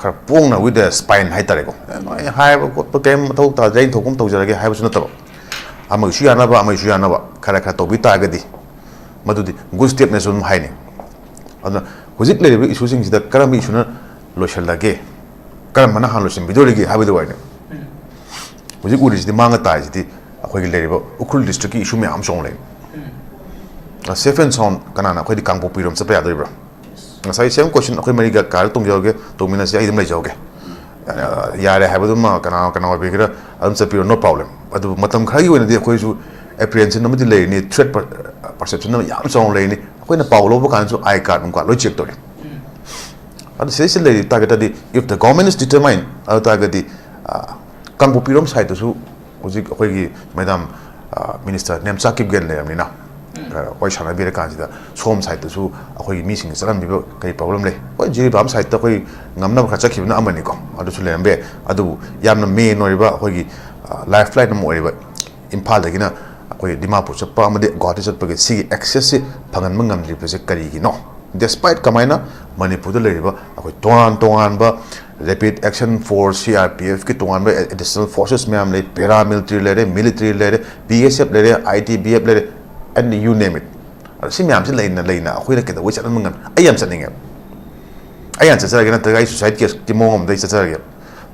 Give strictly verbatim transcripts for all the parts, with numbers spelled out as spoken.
ꯈꯔ ꯄꯣꯡꯅ with the spine ꯍꯥꯏꯇꯥꯔꯦꯀꯣ, ꯅꯣꯏ ꯍꯥꯏꯕ ꯈꯣꯠꯄ ꯀꯔꯤꯝ ꯃꯊꯧ ꯇꯥꯗ꯭ꯔꯦ, ꯑꯩꯅ ꯊꯣꯛꯄ ꯑꯃ ꯇꯧꯖꯔꯒꯦ ꯍꯥꯏꯕꯁꯨ ꯅꯠꯇꯕ, ꯑꯃꯒꯤꯁꯨ ꯌꯥꯅꯕ ꯑꯃꯒꯤꯁꯨ ꯌꯥꯅꯕ ꯈꯔ ꯈꯔ ꯇꯧꯕꯤ ꯇꯥꯔꯒꯗꯤ ꯃꯗꯨꯗꯤ good stepꯅꯁꯨ ꯑꯗꯨꯝ ꯍꯥꯏꯅꯤ꯫ ꯑꯗꯨꯅ ꯍꯧꯖꯤꯛ ꯂꯩꯔꯤꯕ issueꯁꯤꯡꯁꯤꯗ ꯀꯔꯝꯕ issueꯅ ꯂꯣꯏꯁꯤꯜꯂꯒꯦ, ꯀꯔꯝꯕꯅ ꯍꯥꯟꯅ ꯂꯣꯏꯁꯤꯟꯕꯤꯗꯣꯔꯤꯒꯦ ꯍꯥꯏꯕꯗꯨ ꯑꯣꯏꯔꯦ꯫ ꯍꯧꯖꯤꯛ ꯎꯔꯤꯁꯤꯗꯤ ꯃꯥꯡꯉ ꯇꯥꯔꯤꯁꯤꯗꯤ ꯑꯩꯈꯣꯏꯒꯤ ꯂꯩꯔꯤꯕ ꯎꯈ꯭ꯔꯨꯜ districtꯀꯤ issue ꯃꯌꯥꯝ ꯑꯃ ꯆꯣꯡꯂꯛꯏ꯫ Safe and sound ꯀꯅꯥꯅ ꯑꯩꯈꯣꯏꯗꯤ ꯀꯥꯡꯄꯣꯛꯄꯤꯔꯣꯝ ꯆꯠꯄ ꯌꯥꯗꯣꯔꯤꯕ꯭ꯔꯥ? ꯉꯁꯥꯏ same question ꯑꯩꯈꯣꯏ ꯃꯔꯤꯒ ꯀꯥꯔ ꯇꯣꯡꯖꯍꯧꯒꯦ, ꯇꯣꯡꯃꯤꯟꯅꯁꯤ, ꯑꯩ ꯑꯗꯨꯝ ꯂꯩꯖꯍꯧꯒꯦ꯫ ꯑ, ꯌꯥꯔꯦ ꯍꯥꯏꯕꯗꯨꯃ ꯀꯅꯥ ꯀꯅꯥ ꯑꯣꯏꯕꯤꯒꯦꯔꯥ ꯑꯗꯨꯝ ꯆꯠꯄꯤꯔꯣ, no problem꯫ ꯑꯗꯨꯕꯨ ꯃꯇꯝ ꯈꯔꯒꯤ ꯑꯣꯏꯅꯗꯤ ꯑꯩꯈꯣꯏꯁꯨ apprehension ꯑꯃꯗꯤ ꯂꯩꯔꯤꯅꯤ, threat per-, perception ꯑꯃ ꯌꯥꯝ ꯆꯥꯎꯅ ꯂꯩꯔꯤꯅꯤ꯫ ꯑꯩꯈꯣꯏꯅ ꯄꯥꯎ ꯂꯧꯕ ꯀꯥꯟꯗꯁꯨ I card ꯅꯨꯡ card ꯂꯣꯏ check ꯇꯧꯔꯤ꯫ ꯑꯗꯨ ꯁꯤꯗꯩꯁꯤꯗ ꯂꯩꯔꯤ ꯇꯥꯔꯒꯗꯤ, if the government is determined, ꯑꯗꯨ ꯇꯥꯔꯒꯗꯤ, ꯑ, ꯀꯥꯡꯄꯣꯛꯄꯤꯔꯣꯝ sideꯇꯁꯨ ꯍꯧꯖꯤꯛ ꯑꯩꯈꯣꯏꯒꯤ madam, ꯑ, minister ꯅꯦꯝꯆꯥ ꯀꯤꯞꯒꯦꯟ ꯂꯩꯔꯕꯅꯤꯅ, ꯈꯔ ꯋꯥꯔꯤ ꯁꯥꯟꯅꯕꯤꯔꯀꯥꯟꯁꯤꯗ ꯁꯣꯝ sideꯇꯁꯨ ꯑꯩꯈꯣꯏꯒꯤ ꯃꯤꯁꯤꯡꯁꯦ ꯆꯠꯍꯟꯕꯤꯕ ꯀꯔꯤ problem ꯂꯩ? ꯍꯣꯏ, ꯖꯤꯔꯤꯕꯥꯝ sideꯇ ꯑꯩꯈꯣꯏ ꯉꯝꯅꯕ ꯈꯔ ꯆꯠꯈꯤꯕꯅ ꯑꯃꯅꯤꯀꯣ, ꯑꯗꯨꯁꯨ ꯂꯩꯔꯝꯕ ꯌꯥꯏ꯫ ꯑꯗꯨꯕꯨ ꯌꯥꯝꯅ main ꯑꯣꯏꯔꯤꯕ ꯑꯩꯈꯣꯏꯒꯤ, ꯑ, lifeline ꯑꯃ ꯑꯣꯏꯔꯤꯕ ꯏꯝꯐꯥꯜꯗꯒꯤꯅ ꯑꯩꯈꯣꯏ ꯗꯤꯃꯥꯄꯨꯔ ꯆꯠꯄ ꯑꯃꯗꯤ ꯒꯨꯋꯥꯍꯥꯇꯤ ꯆꯠꯄꯒꯤ ꯁꯤꯒꯤ accessꯁꯤ ꯐꯪꯍꯟꯕ ꯉꯝꯗ꯭ꯔꯤꯕꯁꯦ ꯀꯔꯤꯒꯤꯅꯣ? Despite ꯀꯃꯥꯏꯅ ꯃꯅꯤꯄꯨꯔꯗ ꯂꯩꯔꯤꯕ ꯑꯩꯈꯣꯏ ꯇꯣꯉꯥꯟ ꯇꯣꯉꯥꯟꯕ Rapid Action Force, CRPFꯀꯤ ꯇꯣꯉꯥꯟꯕ additional forces ꯃꯌꯥꯝ ꯂꯩ, paramilitary ꯂꯩꯔꯦ, military ꯂꯩꯔꯦ, BSF ꯂꯩꯔꯦ, ITBP ꯂꯩꯔꯦ, and you name it꯫ ꯑꯗꯣ ꯁꯤ ꯃꯌꯥꯝꯁꯤ ꯂꯩꯅ ꯂꯩꯅ ꯑꯩꯈꯣꯏꯅ ꯀꯩꯗꯧꯕꯩ ꯆꯠꯍꯟꯕ ꯉꯝ-, ꯑꯩ ꯌꯥꯝ ꯆꯠꯅꯤꯡꯉꯦꯕ꯫ ꯑꯩ ꯌꯥꯝ ꯆꯠꯆꯔꯒꯦ, ꯅꯠꯇ꯭ꯔꯒ ꯑꯩ suicideꯀꯤ ꯃꯑꯣꯡ ꯑꯃꯗ ꯑꯩ ꯆꯠꯆꯔꯒꯦꯕ꯫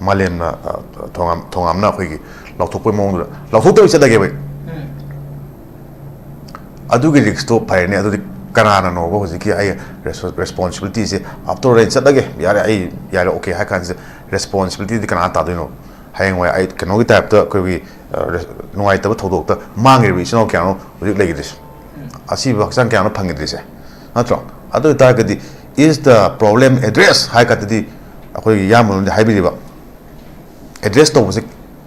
ꯃꯥꯂꯦꯝꯅ, ꯑ, ꯊꯣꯉꯥꯝ-, ꯊꯣꯉꯥꯝꯅ ꯑꯩꯈꯣꯏꯒꯤ ꯂꯥꯎꯊꯣꯛꯄꯒꯤ ꯃꯑꯣꯡꯗꯨꯗ ꯂꯥꯎꯊꯣꯛꯇꯕꯤ ꯆꯠꯂꯒꯦꯕ ꯑꯩ꯫ ꯑꯗꯨꯒꯤ riskꯇꯣ ꯐꯔꯦꯅꯦ, ꯑꯗꯨꯗꯤ ꯀꯅꯥꯅꯅꯣꯕ ꯍꯧꯖꯤꯛꯀꯤ ꯑꯩ res-, responsibilityꯁꯦ, after all ꯑꯩ ꯆꯠꯂꯒꯦ, ꯌꯥꯔꯦ, ꯑꯩ ꯌꯥꯔꯦ, okay ꯍꯥꯏ ꯀꯥꯟꯁꯤꯗ responsibilityꯗꯤ ꯀꯅꯥ ꯇꯥꯗꯣꯏꯅꯣ? ꯍꯌꯦꯡꯋꯥꯏ ꯑꯩ ꯀꯩꯅꯣꯒꯤ typeꯇ ꯑꯩꯈꯣꯏꯒꯤ, ꯑ, res-, ꯅꯨꯡꯉꯥꯏꯇꯕ ꯊꯧꯗꯣꯛꯇ ꯃꯥꯡꯈ꯭ꯔꯤꯕ ꯏꯆꯤꯟ ꯏꯅꯥꯎ ꯀꯌꯥꯅꯣ ꯍꯧꯖꯤꯛ ꯂꯩꯈꯤꯗ꯭ꯔꯤꯁꯦ? ꯑꯁꯤꯕ ꯍꯛꯆꯥꯡ ꯀꯌꯥꯅꯣ ꯐꯪꯈꯤꯗ꯭ꯔꯤꯁꯦ? ꯅꯠꯇ꯭ꯔꯣ? ꯑꯗꯨ ꯑꯣꯏ ꯇꯥꯔꯒꯗꯤ, is the problem addressed ꯍꯥꯏ ꯀꯥꯟꯗꯗꯤ ꯑꯩꯈꯣꯏꯒꯤ ꯏꯌꯥꯝꯕꯅꯗꯤ ꯍꯥꯏꯕꯤꯔꯤꯕ, address ꯇꯧꯕꯁꯦ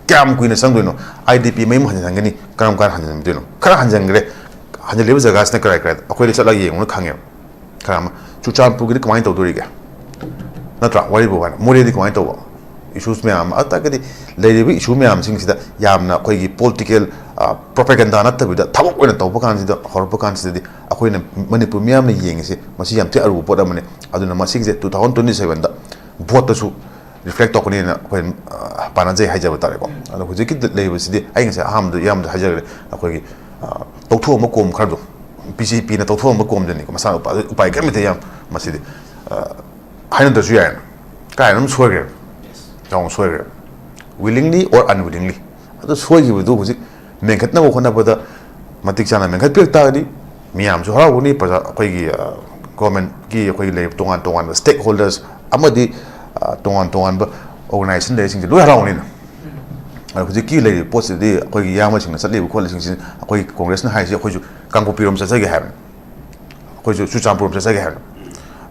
ꯀꯌꯥꯝ ꯀꯨꯏꯅ ꯆꯪꯗꯣꯏꯅꯣ? IDP ꯃꯌꯨꯝ ꯍꯟꯖꯤꯟꯍꯟꯒꯅꯤ, ꯀꯔꯝ ꯀꯥꯟꯗ ꯍꯟꯖꯤꯟꯕꯤꯗꯣꯏꯅꯣ? ꯈꯔ ꯍꯟꯖꯤꯟꯈ꯭ꯔꯦ, ꯍꯟꯖꯤꯜꯂꯤꯕ ꯖꯒꯥꯁꯤꯅ ꯀꯔꯥꯏ ꯀꯔꯥꯏꯗ? ꯑꯩꯈꯣꯏꯗ ꯆꯠꯂꯒ ꯌꯦꯡꯕꯅ ꯈꯪꯉꯦꯕ꯫ ꯈꯔ ꯑꯃ ꯆꯨꯔꯆꯥꯟꯄꯨꯔꯒꯤꯗꯤ ꯀꯃꯥꯏꯅ ꯇꯧꯗꯣꯔꯤꯒꯦ? ꯅꯠꯇ꯭ꯔꯥ? ꯋꯥꯔꯤꯕꯨ ꯍꯥꯏꯅ ꯃꯣꯔꯦꯗꯤ ꯀꯃꯥꯏꯅ ꯇꯧꯕ? Issues ꯃꯌꯥꯝ ꯑꯃ, ꯑꯗꯨ ꯇꯥꯔꯒꯗꯤ ꯂꯩꯔꯤꯕ issue ꯃꯌꯥꯝꯁꯤꯡꯁꯤꯗ ꯌꯥꯝꯅ ꯑꯩꯈꯣꯏꯒꯤ political, ꯑ, propaganda ꯅꯠꯇꯕꯤꯗ ꯊꯕꯛ ꯑꯣꯏꯅ ꯇꯧꯕ ꯀꯥꯟꯁꯤꯗ, ꯍꯧꯔꯛꯄ ꯀꯥꯟꯁꯤꯗꯗꯤ ꯑꯩꯈꯣꯏꯅ ꯃꯅꯤꯄꯨꯔ ꯃꯤꯌꯥꯝꯅ ꯌꯦꯡꯉꯤꯁꯦ ꯃꯁꯤ ꯌꯥꯝ ꯊꯤ ꯑꯔꯨꯕ ꯄꯣꯠ ꯑꯃꯅꯤ꯫ ꯑꯗꯨꯅ ꯃꯁꯤꯒꯤꯁꯦ two thousand twenty sevenꯗ ꯚꯣꯠꯇꯁꯨ ꯔꯤꯐ꯭ꯂꯦꯛ ꯇꯧꯔꯛꯀꯅꯤꯅ ꯑꯩꯈꯣꯏ ꯑ, ꯄꯥꯅꯖꯩ ꯍꯥꯏꯖꯕ ꯇꯥꯔꯦꯀꯣ꯫ ꯑꯗꯣ ꯍꯧꯖꯤꯛꯀꯤ ꯂꯩꯔꯤꯕꯁꯤꯗꯤ ꯑꯩ ꯉꯁꯥꯏ ꯑꯍꯥꯟꯕꯗ ꯏꯌꯥꯝꯕꯗ ꯍꯥꯏꯖꯈ꯭ꯔꯦ, ꯑꯩꯈꯣꯏꯒꯤ ꯑ, ꯇꯧꯊꯣꯛꯑꯝꯕ ꯀꯣꯝ ꯈꯔꯗꯣ, ꯕꯤ ꯖꯦ ꯄꯤꯅ ꯇꯧꯊꯣꯛꯑꯝꯕ ꯀꯣꯝꯗꯨꯅꯤꯀꯣ꯫ ꯃꯁꯥꯅ ꯎꯄꯥꯏ, ꯎꯄꯥꯏ ꯀꯔꯤꯝ ꯂꯩꯇꯦ ꯏꯌꯥꯝꯕ꯫ ꯃꯁꯤꯗꯤ ꯑ, ꯍꯥꯏꯅꯗ꯭ꯔꯁꯨ ꯌꯥꯏꯅ, ꯀꯥꯏꯅ ꯑꯗꯨꯝ ꯁꯣꯏꯈ꯭ꯔꯦꯕ, ꯆꯥꯎꯅ ꯁꯣꯏꯈ꯭ꯔꯦꯕ, willingly or unwillingly꯫ ꯑꯗꯨ ꯁꯣꯏꯈꯤꯕꯗꯨ ꯍꯧꯖꯤꯛ ꯃꯦꯟꯈꯠꯅꯕ ꯍꯣꯠꯅꯕꯗ ꯃꯇꯤꯛ ꯆꯥꯅ ꯃꯦꯟꯈꯠꯄꯤꯔꯛ ꯇꯥꯔꯒꯗꯤ ꯃꯤꯌꯥꯝꯁꯨ ꯍꯔꯥꯎꯒꯅꯤ, ꯄ꯭ꯔꯖꯥ, ꯑꯩꯈꯣꯏꯒꯤ ꯒꯣꯔꯃꯦꯟꯠꯀꯤ ꯑꯩꯈꯣꯏꯒꯤ ꯂꯩꯔꯤꯕ ꯇꯣꯉꯥꯟ ꯇꯣꯉꯥꯟꯕ ꯁ꯭ꯇꯦꯛ ꯍꯣꯜꯗꯔꯁ ꯑꯃꯗꯤ ꯑ, ꯇꯣꯉꯥꯟ ꯇꯣꯉꯥꯟꯕ ꯑꯣꯔꯒꯅꯥꯏꯖꯦꯁꯟ ꯂꯩꯔꯤꯁꯤꯡꯁꯦ ꯂꯣꯏ ꯍꯔꯥꯎꯅꯤꯅ꯫ ꯑꯗꯣ ꯍꯧꯖꯤꯛꯀꯤ ꯂꯩꯔꯤꯕ ꯄꯣꯠꯁꯤꯗꯤ ꯑꯩꯈꯣꯏꯒꯤ ꯏꯌꯥꯝꯕꯁꯤꯡꯅ ꯆꯠꯂꯤꯕ ꯈꯣꯠꯂꯤꯁꯤꯡꯁꯤ, ꯑꯩꯈꯣꯏꯒꯤ ꯀꯣꯡꯒ꯭ꯔꯦꯁꯅ ꯍꯥꯏꯔꯤꯁꯤ ꯑꯩꯈꯣꯏꯁꯨ ꯀꯥꯡꯄꯣꯛꯄꯤꯔꯣꯝ ꯆꯠꯆꯒꯦ ꯍꯥꯏꯕꯅꯤ, ꯑꯩꯈꯣꯏꯁꯨ ꯆꯨꯔꯆꯥꯟꯄꯨꯔ ꯆꯠꯆꯒꯦ ꯍꯥꯏꯕꯅꯤ꯫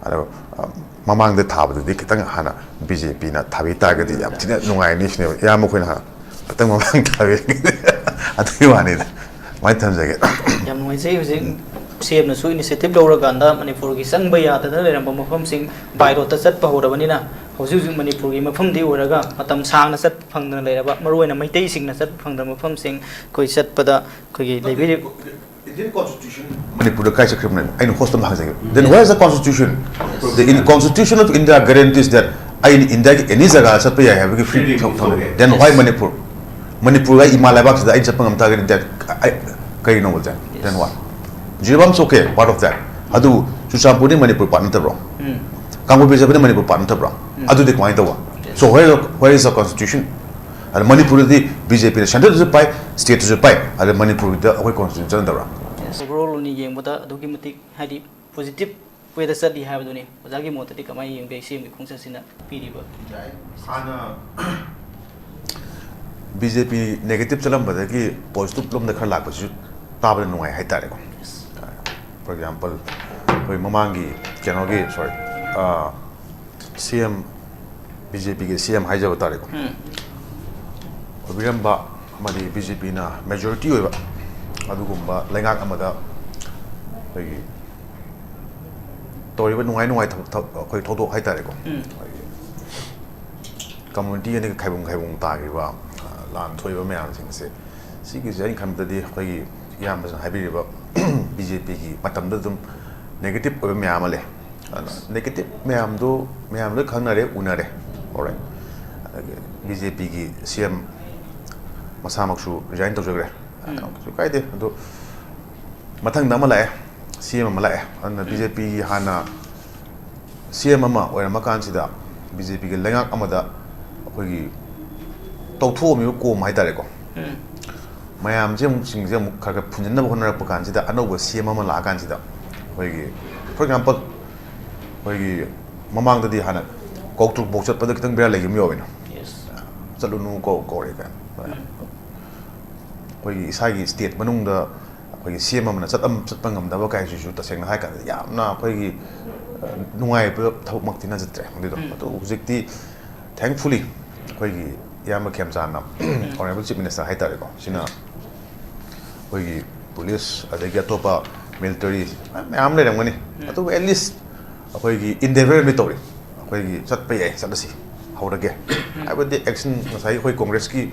ꯑꯗꯣ ꯑ, ꯃꯃꯥꯡꯗ ꯊꯥꯕꯗꯨꯗꯤ ꯈꯤꯇꯪ ꯍꯥꯟꯅ ꯕꯤ ꯖꯦ ꯄꯤꯅ ꯊꯥꯕꯤ ꯇꯥꯔꯒꯗꯤ ꯌꯥꯝ ꯊꯤꯅ ꯅꯨꯡꯉꯥꯏꯅꯤ ꯁꯤꯅꯦꯕ ꯏꯌꯥꯝꯕ ꯑꯩꯈꯣꯏꯅ ꯍꯥꯟꯅ ꯈꯤꯇꯪ ꯃꯃꯥꯡ ꯊꯥꯕꯤ꯫ ꯑꯗꯨꯒꯤ ꯋꯥꯅꯤꯗ꯫ ꯁꯨꯃꯥꯏꯅ ꯊꯝꯖꯒꯦ꯫ ꯌꯥꯝ ꯅꯨꯡꯉꯥꯏꯖꯩ꯫ ꯍꯧꯖꯤꯛ ꯁꯤ ꯑꯦꯝꯅꯁꯨ ꯏꯅꯤꯁꯤꯌꯦꯇꯤꯚ ꯂꯧꯔꯀꯥꯟꯗ ꯃꯅꯤꯄꯨꯔꯒꯤ ꯆꯪꯕ ꯌꯥꯗꯗꯅ ꯂꯩꯔꯝꯕ ꯃꯐꯝꯁꯤꯡ ꯕꯥꯏ ꯔꯣꯗꯇ ꯆꯠꯄ ꯍꯧꯔꯕꯅꯤꯅ ꯍꯧꯖꯤꯛ ꯍꯧꯖꯤꯛ ꯃꯅꯤꯄꯨꯔꯒꯤ ꯃꯐꯝꯗꯤ ꯑꯣꯏꯔꯒ ꯃꯇꯝ ꯁꯥꯡꯅ ꯆꯠꯄ ꯐꯪꯗꯅ ꯂꯩꯔꯕ, ꯃꯔꯨꯑꯣꯏꯅ ꯃꯩꯇꯩꯁꯤꯡꯅ ꯆꯠꯄ ꯐꯪꯗꯕ ꯃꯐꯝꯁꯤꯡ ꯑꯩꯈꯣꯏ ꯆꯠꯄꯗ ꯑꯩꯈꯣꯏꯒꯤ ꯂꯩꯕꯤꯔꯤꯕ Indian Constitution ꯃꯅꯤꯄꯨꯔꯗ ꯀꯥꯏ ꯆꯠꯈ꯭ꯔꯤꯕꯅꯦ? ꯑꯩꯅ ꯍꯣꯁꯇ ꯑꯃ ꯍꯪꯖꯒꯦ꯫ Then where is the Constitution? The in Constitution of India guarantees that ꯑꯩꯅ ꯏꯟꯗꯤꯌꯥꯒꯤ ꯑꯦꯅꯤ ꯖꯒꯥ ꯆꯠꯄ ꯌꯥꯏ ꯍꯥꯏꯕꯒꯤ ꯐ꯭ꯔꯤ ꯊꯝꯃꯦ꯫ Then why Manipur? ꯃꯅꯤꯄꯨꯔꯒ ꯏꯃꯥ ꯂꯩꯕꯥꯛꯁꯤꯗ ꯑꯩ ꯆꯠꯄ ꯉꯝ ꯇꯥꯔꯒꯗꯤ that ꯑꯩ ꯀꯔꯤꯅꯣ? Then why? ꯖꯤꯔꯤꯕꯥꯝꯁꯨ okay, part of that. ꯑꯗꯨꯕꯨ ꯆꯨꯔꯆꯥꯟꯄꯨꯔꯗꯤ ꯃꯅꯤꯄꯨꯔ part ꯅꯠꯇꯕ꯭ꯔꯣ? ꯀꯥꯡꯄꯣꯛꯄꯤ ꯆꯠꯄꯗꯤ ꯃꯅꯤꯄꯨꯔ part ꯅꯠꯇꯕ꯭ꯔꯣ? ꯑꯗꯨꯗꯤ ꯀꯃꯥꯏꯅ ꯇꯧꯕ? So where, where is the Constitution? ꯑꯗ ꯃꯅꯤꯄꯨꯔꯗꯗꯤ ꯕꯤ ꯖꯦ ꯄꯤꯅ ꯁꯦꯟꯇ꯭ꯔꯗꯁꯨ ꯄꯥꯏ, ꯁ꯭ꯇꯦꯠꯇꯁꯨ ꯄꯥꯏ, ꯑꯗ ꯃꯅꯤꯄꯨꯔꯗ ꯑꯩꯈꯣꯏ ꯀꯣꯟꯁꯇꯤꯇ꯭ꯌꯨꯁꯟ ꯆꯠꯅꯗꯕ꯭ꯔꯥ? ꯑꯣꯚꯔꯑꯣꯜ ꯑꯣꯏꯅ ꯌꯦꯡꯕꯗ ꯑꯗꯨꯛꯀꯤ ꯃꯇꯤꯛ ꯍꯥꯏꯗꯤ ꯄꯣꯖꯤꯇꯤꯚ ꯋꯦꯗ ꯆꯠꯂꯤ ꯍꯥꯏꯕꯗꯨꯅꯤ꯫ ꯑꯣꯖꯥꯒꯤ ꯃꯣꯠꯇꯗꯤ ꯀꯃꯥꯏꯅ ꯌꯦꯡꯕꯤꯔꯤ ꯁꯤ ꯑꯦꯝꯒꯤ ꯈꯣꯡꯆꯠꯁꯤꯅ ꯄꯤꯔꯤꯕ? ꯍꯥꯟꯅ ꯕꯤ ꯖꯦ ꯄꯤ ꯅꯦꯒꯦꯇꯤꯚ ꯆꯠꯂꯝꯕꯗꯒꯤ ꯄꯣꯖꯤꯇꯤꯚ ꯂꯣꯝꯗ ꯈꯔ ꯂꯥꯛꯄꯁꯤꯁꯨ ꯇꯥꯕꯗ ꯅꯨꯡꯉꯥꯏ ꯍꯥꯏꯇꯥꯔꯦꯀꯣ꯫ For example, ꯑꯩꯈꯣꯏ ꯃꯃꯥꯡꯒꯤ ꯀꯩꯅꯣꯒꯤ, sorry, ꯁꯤ ꯑꯦꯝ, ꯕꯤ ꯖꯦ ꯄꯤꯒꯤ ꯁꯤ ꯑꯦꯝ ꯍꯥꯏꯖꯕ ꯇꯥꯔꯦꯀꯣ, ꯑꯣꯏꯕꯤꯔꯝꯕ ꯑꯃꯗꯤ ꯕꯤ ꯖꯦ ꯄꯤꯅ ꯃꯦꯖꯣꯔꯤꯇꯤ ꯑꯣꯏꯕ ꯑꯗꯨꯒꯨꯝꯕ ꯂꯩꯉꯥꯛ ꯑꯃꯗ ꯑꯩꯈꯣꯏꯒꯤ ꯇꯧꯔꯤꯕ ꯅꯨꯡꯉꯥꯏ ꯅꯨꯡꯉꯥꯏ ꯊꯕꯛ, ꯊꯕꯛ, ꯑꯩꯈꯣꯏ ꯊꯧꯗꯣꯛ ꯍꯥꯏꯇꯥꯔꯦꯀꯣ, ꯑꯩꯈꯣꯏꯒꯤ ꯀꯝꯃ꯭ꯌꯨꯅꯤꯇꯤ ꯑꯅꯤꯒꯤ ꯈꯥꯏꯕꯨꯡ ꯈꯥꯏꯕꯨꯡ ꯇꯥꯈꯤꯕ, ꯑ, ꯂꯥꯟ ꯊꯣꯛꯏꯕ ꯃꯌꯥꯝꯁꯤꯡꯁꯦ, ꯁꯤꯒꯤꯁꯦ ꯑꯩꯅ ꯈꯟꯕꯗꯗꯤ ꯑꯩꯈꯣꯏꯒꯤ ꯏꯌꯥꯝꯕꯁꯤꯅ ꯍꯥꯏꯕꯤꯔꯤꯕ ꯕꯤ ꯖꯦ ꯄꯤꯒꯤ ꯃꯇꯝꯗ ꯑꯗꯨꯝ ꯅꯦꯒꯦꯇꯤꯚ ꯑꯣꯏꯕ ꯃꯌꯥꯝ ꯑꯃ ꯂꯩ꯫ ꯑꯗꯨꯅ negative ꯃꯌꯥꯝꯗꯨ ꯃꯌꯥꯝ ꯂꯣꯏ ꯈꯪꯅꯔꯦ, ꯎꯅꯔꯦ꯫ Alright. ꯑꯗꯒꯤ B J P ꯒꯤ C M ꯃꯁꯥꯃꯛꯁꯨ resign ꯇꯧꯖꯈ꯭ꯔꯦ꯫ ꯎꯝ꯫ ꯀꯩꯁꯨ ꯀꯥꯏꯗꯦ꯫ ꯑꯗꯣ ꯃꯊꯪꯗ ꯑꯃ ꯂꯥꯛꯑꯦ, C M ꯑꯃ ꯂꯥꯛꯑꯦ꯫ ꯑꯗꯨꯅ ꯎꯝ꯫ B J P ꯒꯤ ꯍꯥꯟꯅ C M ꯑꯃ ꯑꯣꯏꯔꯝꯃ ꯀꯥꯟꯁꯤꯗ B J P ꯒꯤ ꯂꯩꯉꯥꯛ ꯑꯃꯗ ꯑꯩꯈꯣꯏꯒꯤ ꯇꯧꯊꯣꯛꯑꯝꯃꯤꯕ ꯀꯣꯝ ꯍꯥꯏꯇꯥꯔꯦꯀꯣ꯫ ꯎꯝ꯫ ꯃꯌꯥꯝꯁꯦ ꯑꯃꯨꯛ, ꯁꯤꯡꯁꯦ ꯑꯃꯨꯛ ꯈꯔ ꯈꯔ ꯐꯨꯟꯖꯤꯟꯅꯕ ꯍꯣꯠꯅꯔꯛꯄ ꯀꯥꯟꯁꯤꯗ ꯑꯅꯧꯕ C M ꯑꯃ ꯂꯥꯛꯑꯀꯥꯟꯁꯤꯗ ꯑꯩꯈꯣꯏꯒꯤ, for example, ꯑꯩꯈꯣꯏꯒꯤ ꯃꯃꯥꯡꯗꯗꯤ ꯍꯥꯟꯅ ꯀꯧꯇ꯭ꯔꯨꯛꯐꯥꯎ ꯆꯠꯄꯗ ꯈꯤꯇꯪ ꯕꯦꯔꯥ ꯂꯩꯈꯤꯕ ꯌꯥꯎꯋꯦꯅ꯫ Yes. ꯆꯠꯂꯨꯅꯨ ꯀꯧ-, ꯀꯧꯔꯦ ꯀꯥꯏꯅ꯫ ꯎꯝ꯫ ꯑꯩꯈꯣꯏꯒꯤ ꯏꯁꯥꯒꯤ state ꯃꯅꯨꯡꯗ ꯑꯩꯈꯣꯏꯒꯤ C M ꯑꯃꯅ ꯆꯠꯂꯝ-, ꯆꯠꯄ ꯉꯝꯗꯕ ꯀꯥꯏꯁꯤꯁꯨ ꯇꯁꯦꯡꯅ ꯍꯥꯏ ꯀꯥꯟꯗ ꯌꯥꯝꯅ ꯑꯩꯈꯣꯏꯒꯤ, ꯑ, ꯅꯨꯡꯉꯥꯏꯕ ꯊꯕꯛꯃꯛꯇꯤ ꯅꯠꯆꯗ꯭ꯔꯦ ꯑꯗꯨꯗꯣ꯫ ꯎꯝ꯫ ꯑꯗꯨ ꯍꯧꯖꯤꯛꯇꯤ thankfully ꯑꯩꯈꯣꯏꯒꯤ ꯏꯌꯥꯝꯕ ꯈꯦꯝꯆꯥꯟꯅ, ꯎꯝ꯫ Honourable Chief Minister ꯍꯥꯏꯇꯥꯔꯦꯀꯣ, ꯁꯤꯅ ꯑꯩꯈꯣꯏꯒꯤ police ꯑꯗꯒꯤ ꯑꯇꯣꯞꯄ military ꯃꯌꯥꯝ ꯂꯩꯔꯝꯒꯅꯤ꯫ ꯎꯝ꯫ ꯑꯗꯨꯕꯨ at least ꯑꯩꯈꯣꯏꯒꯤ endeavour ꯑꯃꯗꯤ ꯇꯧꯔꯤ꯫ ꯑꯩꯈꯣꯏꯒꯤ ꯆꯠꯄ ꯌꯥꯏ, ꯆꯠꯂꯁꯤ, ꯍꯧꯔꯒꯦ꯫ ꯎꯝ꯫ ꯍꯥꯏꯕꯗꯤ action ꯉꯁꯥꯏꯒꯤ ꯑꯩꯈꯣꯏ Congress ꯀꯤ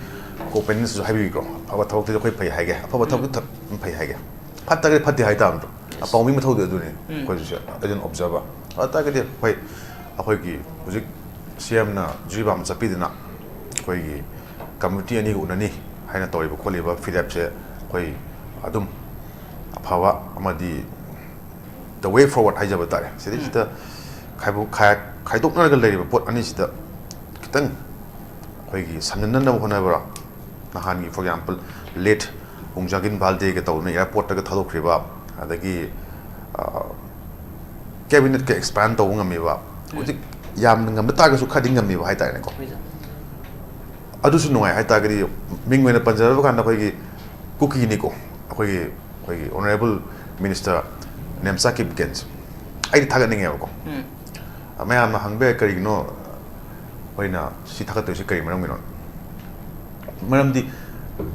co-opponents ꯁꯨ ꯍꯥꯏꯕꯤꯈ꯭ꯔꯣ, ꯑꯐꯕ ꯊꯕꯛꯇꯗꯤ ꯑꯩꯈꯣꯏ ꯐꯩ ꯍꯥꯏꯒꯦ, ꯑꯐꯕ ꯊꯕꯛꯇꯤ ꯊ-, ꯐꯩ ꯍꯥꯏꯒꯦ, ꯐꯠꯇ꯭ꯔꯒꯗꯤ ꯐꯠꯇꯦ ꯍꯥꯏ ꯇꯥꯕꯗꯣ꯫ Yes. ꯑꯄꯥꯎꯃꯤ ꯃꯊꯧꯗꯤ ꯑꯗꯨꯅꯤ꯫ ꯎꯝ꯫ ꯑꯩꯈꯣꯏꯁꯨ as an observer꯫ ꯑꯗꯨ ꯇꯥꯔꯒꯗꯤ ꯍꯣꯏ, ꯑꯩꯈꯣꯏꯒꯤ ꯍꯧꯖꯤꯛ C M ꯅ ꯖꯤꯔꯤꯕꯥꯝ ꯆꯠꯄꯤꯗꯅ ꯑꯩꯈꯣꯏꯒꯤ committee ꯑꯅꯤꯒ ꯎꯅꯅꯤ ꯍꯥꯏꯅ ꯇꯧꯔꯤꯕ ꯈꯣꯠꯂꯤꯕ ꯐꯤꯔꯦꯞꯁꯦ ꯑꯩꯈꯣꯏ ꯑꯗꯨꯝ ꯑꯐꯕ ꯑꯃꯗꯤ the way forward ꯍꯥꯏꯖꯕ ꯇꯥꯔꯦ꯫ ꯁꯤꯗꯩꯁꯤꯗ ꯎꯝ꯫ ꯈꯥꯏꯕꯣꯛ-, ꯈꯥꯏ-, ꯈꯥꯏꯗꯣꯛꯅꯔꯒ ꯂꯩꯔꯤꯕ ꯄꯣꯠ ꯑꯅꯤꯁꯤꯗ ꯈꯤꯇꯪ ꯑꯩꯈꯣꯏꯒꯤ ꯁꯝꯖꯤꯟꯅꯅꯕ ꯍꯣꯠꯅꯕ꯭ꯔꯥ? ꯅꯍꯥꯟꯒꯤ, for example, late ꯎꯡꯖꯥꯒꯤꯟ ꯚꯥꯜꯗꯦꯒ ꯇꯧꯗꯅ airport ꯇꯒ ꯊꯥꯗꯣꯛꯈ꯭ꯔꯤꯕ, ꯑꯗꯒꯤ, ꯑ, cabinet ꯀ expand ꯇꯧꯕ ꯉꯝꯃꯤꯕ, ꯎꯝ꯫ ꯍꯧꯖꯤꯛ ꯌꯥꯝꯅ ꯉꯝꯗ ꯇꯥꯔꯒꯁꯨ ꯈꯔꯗꯤ ꯉꯝꯃꯤꯕ ꯍꯥꯏꯇꯥꯔꯦꯅꯦꯀꯣ꯫ ꯍꯣꯏ, ꯁꯥꯔ꯫ ꯑꯗꯨꯁꯨ ꯅꯨꯡꯉꯥꯏ ꯍꯥꯏꯇꯥꯔꯒꯗꯤ, ꯃꯤꯡ ꯑꯣꯏꯅ ꯄꯟꯖꯔꯕ ꯀꯥꯟꯗ ꯑꯩꯈꯣꯏꯒꯤ ꯀꯨꯀꯤꯅꯤꯀꯣ, ꯑꯩꯈꯣꯏꯒꯤ, ꯑꯩꯈꯣꯏꯒꯤ Honourable Minister ꯅꯦꯝꯆꯥ ꯀꯤꯞꯒꯦꯟꯁꯦ ꯑꯩꯗꯤ ꯊꯥꯒꯠꯅꯤꯡꯉꯦꯕꯀꯣ꯫ ꯎꯝ꯫ ꯃꯌꯥꯝꯅ ꯍꯪꯕ ꯌꯥꯏ, "ꯀꯔꯤꯒꯤꯅꯣ ꯑꯩꯈꯣꯏꯅ ꯁꯤ ꯊꯥꯒꯠꯇꯣꯏꯁꯤ ꯀꯔꯤ ꯃꯔꯝꯒꯤꯅꯣ?" ꯃꯔꯝꯗꯤ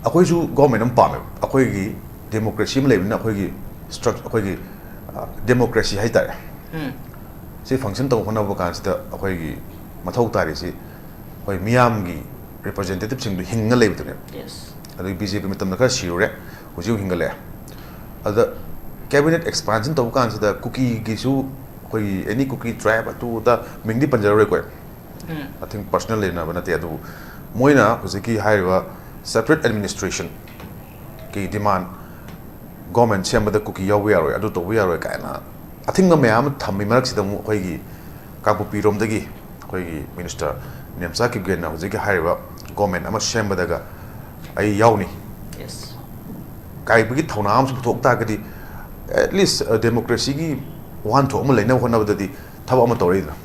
ꯑꯩꯈꯣꯏꯁꯨ government ꯑꯃ ꯄꯥꯝꯃꯦꯕ꯫ ꯑꯩꯈꯣꯏꯒꯤ democracy ꯑꯃ ꯂꯩꯕꯅꯤꯅ ꯑꯩꯈꯣꯏꯒꯤ struct-, ꯑꯩꯈꯣꯏꯒꯤ, ꯑ, democracy ꯍꯥꯏꯇꯥꯔꯦ꯫ ꯎꯝ꯫ ꯁꯤ function ꯇꯧꯕ ꯍꯣꯠꯅꯕ ꯀꯥꯟꯁꯤꯗ ꯑꯩꯈꯣꯏꯒꯤ ꯃꯊꯧ ꯇꯥꯔꯤꯁꯤ ꯑꯩꯈꯣꯏ ꯃꯤꯌꯥꯝꯒꯤ representative ꯁꯤꯡꯗꯨ ꯍꯤꯡꯉ ꯂꯩꯕꯗꯨꯅꯦꯕ꯫ Yes. ꯑꯗꯨꯒꯤ B J P ꯃꯇꯝꯗ ꯈꯔ ꯁꯤꯔꯨꯔꯦ, ꯍꯧꯖꯤꯛ ꯑꯃꯨꯛ ꯍꯤꯡꯒꯠꯂꯛꯑꯦ꯫ ꯑꯗ cabinet expansion ꯇꯧꯕ ꯀꯥꯟꯁꯤꯗ ꯀꯨꯀꯤꯒꯤꯁꯨ ꯑꯩꯈꯣꯏꯒꯤ ꯑꯦꯅꯤ ꯀꯨꯀꯤ ꯇ꯭ꯔꯥꯏꯕ ꯑꯗꯨꯗ ꯃꯤꯡꯗꯤ ꯄꯟꯖꯔꯔꯣꯏꯀꯣ꯫ ꯑꯩ ꯊꯤꯡ ꯄꯔꯁꯅꯦꯜ ꯂꯩꯅꯕ ꯅꯠꯇꯦ, ꯑꯗꯨꯕꯨ ꯃꯣꯏꯅ ꯍꯧꯖꯤꯛꯀꯤ ꯍꯥꯏꯔꯤꯕ ꯁꯦꯄꯔꯦꯠ ꯑꯦꯗꯃꯤꯅꯤꯁꯇ꯭ꯔꯦꯁꯟꯒꯤ ꯗꯤꯃꯥꯟ, ꯒꯣꯔꯃꯦꯟ ꯁꯦꯝꯕꯗ ꯀꯨꯀꯤ ꯌꯥꯎꯕ ꯌꯥꯔꯣꯏ, ꯑꯗꯨ ꯇꯧꯕ ꯌꯥꯔꯣꯏ ꯀꯥꯏꯅ ꯑꯊꯤꯡꯕ ꯃꯌꯥꯝ ꯑꯃ ꯊꯝꯃꯤ ꯃꯔꯛꯁꯤꯗ ꯑꯃꯨꯛ ꯑꯩꯈꯣꯏꯒꯤ ꯀꯥꯡꯄꯣꯛꯄꯤꯔꯣꯝꯗꯒꯤ ꯑꯩꯈꯣꯏꯒꯤ ꯃꯤꯅꯤꯁꯇꯔ ꯅꯦꯝꯆꯥ ꯀꯤꯞꯒꯦꯟꯅ ꯍꯧꯖꯤꯛꯀꯤ ꯍꯥꯏꯔꯤꯕ ꯒꯣꯔꯃꯦꯟ ꯑꯃ ꯁꯦꯝꯕꯗꯒ ꯑꯩ ꯌꯥꯎꯅꯤ ꯀꯥꯏꯕꯒꯤ ꯊꯧꯅꯥ ꯑꯃꯁꯨ ꯄꯨꯊꯣꯛ ꯇꯥꯔꯒꯗꯤ, ꯑꯦꯠ ꯂꯤꯁ ꯗꯦꯃꯣꯀ꯭ꯔꯦꯁꯤꯒꯤ ꯋꯥꯍꯟꯊꯣꯛ ꯑꯃ ꯂꯩꯅꯕ ꯍꯣꯠꯅꯕꯗꯗꯤ ꯊꯕꯛ ꯑꯃ ꯇꯧꯔꯛꯏꯗꯅ꯫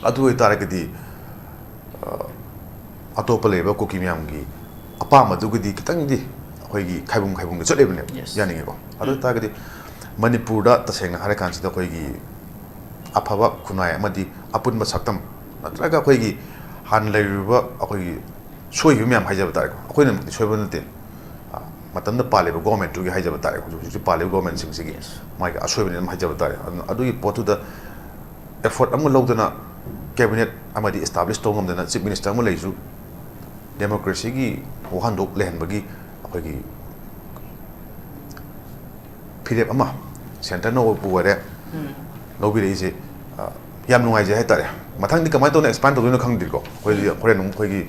ꯑꯗꯨ ꯑꯣꯏꯇꯥꯔꯒꯗꯤ, ꯑ, ꯑꯇꯣꯞꯄ ꯂꯩꯔꯤꯕ ꯀꯨꯀꯤ ꯃꯌꯥꯝꯒꯤ ꯑꯄꯥꯝꯕꯗꯨꯒꯗꯤ ꯈꯤꯇꯪꯗꯤ ꯑꯩꯈꯣꯏꯒꯤ ꯈꯥꯏꯕꯨꯡ ꯈꯥꯏꯕꯨꯡꯗ ꯆꯠꯂꯤꯕꯅꯦꯕ, Yes. ꯌꯥꯅꯤꯡꯉꯤꯀꯣ꯫ ꯑꯗꯨ ꯎꯝ꯫ ꯑꯣꯏꯇꯥꯔꯒꯗꯤ ꯃꯅꯤꯄꯨꯔꯗ ꯇꯁꯦꯡꯅ ꯍꯥꯏꯔꯀꯥꯟꯁꯤꯗ ꯑꯩꯈꯣꯏꯒꯤ ꯑꯐꯕ ꯈꯨꯟꯅꯥꯏ ꯑꯃꯗꯤ ꯑꯄꯨꯟꯕ ꯁꯛꯇꯝ ꯅꯠꯇ꯭ꯔꯒ ꯑꯩꯈꯣꯏꯒꯤ ꯍꯥꯟꯅ ꯂꯩꯔꯨꯔꯤꯕ ꯑꯩꯈꯣꯏꯒꯤ ꯁꯣꯏꯈꯤꯕ ꯃꯌꯥꯝ ꯍꯥꯏꯖꯕ ꯇꯥꯔꯦꯀꯣ, ꯑꯩꯈꯣꯏꯅꯃꯛꯇꯤ ꯁꯣꯏꯕ ꯅꯠꯇꯦ꯫ ꯑ, ꯃꯇꯝꯗ ꯄꯥꯜꯂꯤꯕ ꯒꯣꯔꯃꯦꯟꯇꯨꯒꯤ ꯍꯥꯏꯖꯕ ꯇꯥꯔꯦ, ꯍꯧꯖꯤꯛ ꯍꯧꯖꯤꯛ ꯄꯥꯜꯂꯤꯕ ꯒꯣꯔꯃꯦꯟꯁꯤꯡꯁꯤꯒꯤ Yes. ꯃꯥꯒꯤ ꯑꯁꯣꯏꯕꯅꯤ ꯑꯗꯨꯝ ꯍꯥꯏꯖꯕ ꯇꯥꯔꯦ꯫ ꯑꯗꯨꯅ ꯑꯗꯨꯒꯤ ꯄꯣꯠꯇꯨꯗ ꯑꯦꯐꯣꯔꯠ ꯑꯃ ꯂꯧꯗꯅ ꯀꯦꯕꯤꯅꯦꯠ ꯑꯃꯗꯤ ꯏꯁꯇꯥꯕ꯭ꯂꯤꯁ ꯇꯧꯕ ꯉꯝꯗꯅ ꯆꯤꯐ ꯃꯤꯅꯤꯁꯇꯔ ꯑꯃ ꯂꯩꯔꯁꯨ ꯗꯦꯃꯣꯀ꯭ꯔꯦꯁꯤꯒꯤ ꯋꯥꯍꯟꯊꯣꯛ ꯂꯩꯍꯟꯕꯒꯤ ꯑꯩꯈꯣꯏꯒꯤ ꯐꯤꯔꯦꯞ ꯑꯃ ꯁꯦꯟꯇꯔꯅ ꯑꯣꯏꯕꯨ ꯑꯣꯏꯔꯦ ꯎꯝ꯫ ꯂꯧꯕꯤꯔꯛꯏꯁꯦ, ꯑ, ꯌꯥꯝ ꯅꯨꯡꯉꯥꯏꯖꯩ ꯍꯥꯏꯇꯥꯔꯦ꯫ ꯃꯊꯪꯗꯤ ꯀꯃꯥꯏꯅ ꯇꯧꯅ ꯑꯦꯛꯁꯄꯥꯟ ꯇꯧꯗꯣꯏꯅꯣ ꯈꯪꯗ꯭ꯔꯤꯀꯣ꯫ ꯑꯩꯈꯣꯏꯗꯤ ꯎꯝ꯫ ꯍꯣꯔꯦꯟ ꯑꯃꯨꯛ ꯑꯩꯈꯣꯏꯒꯤ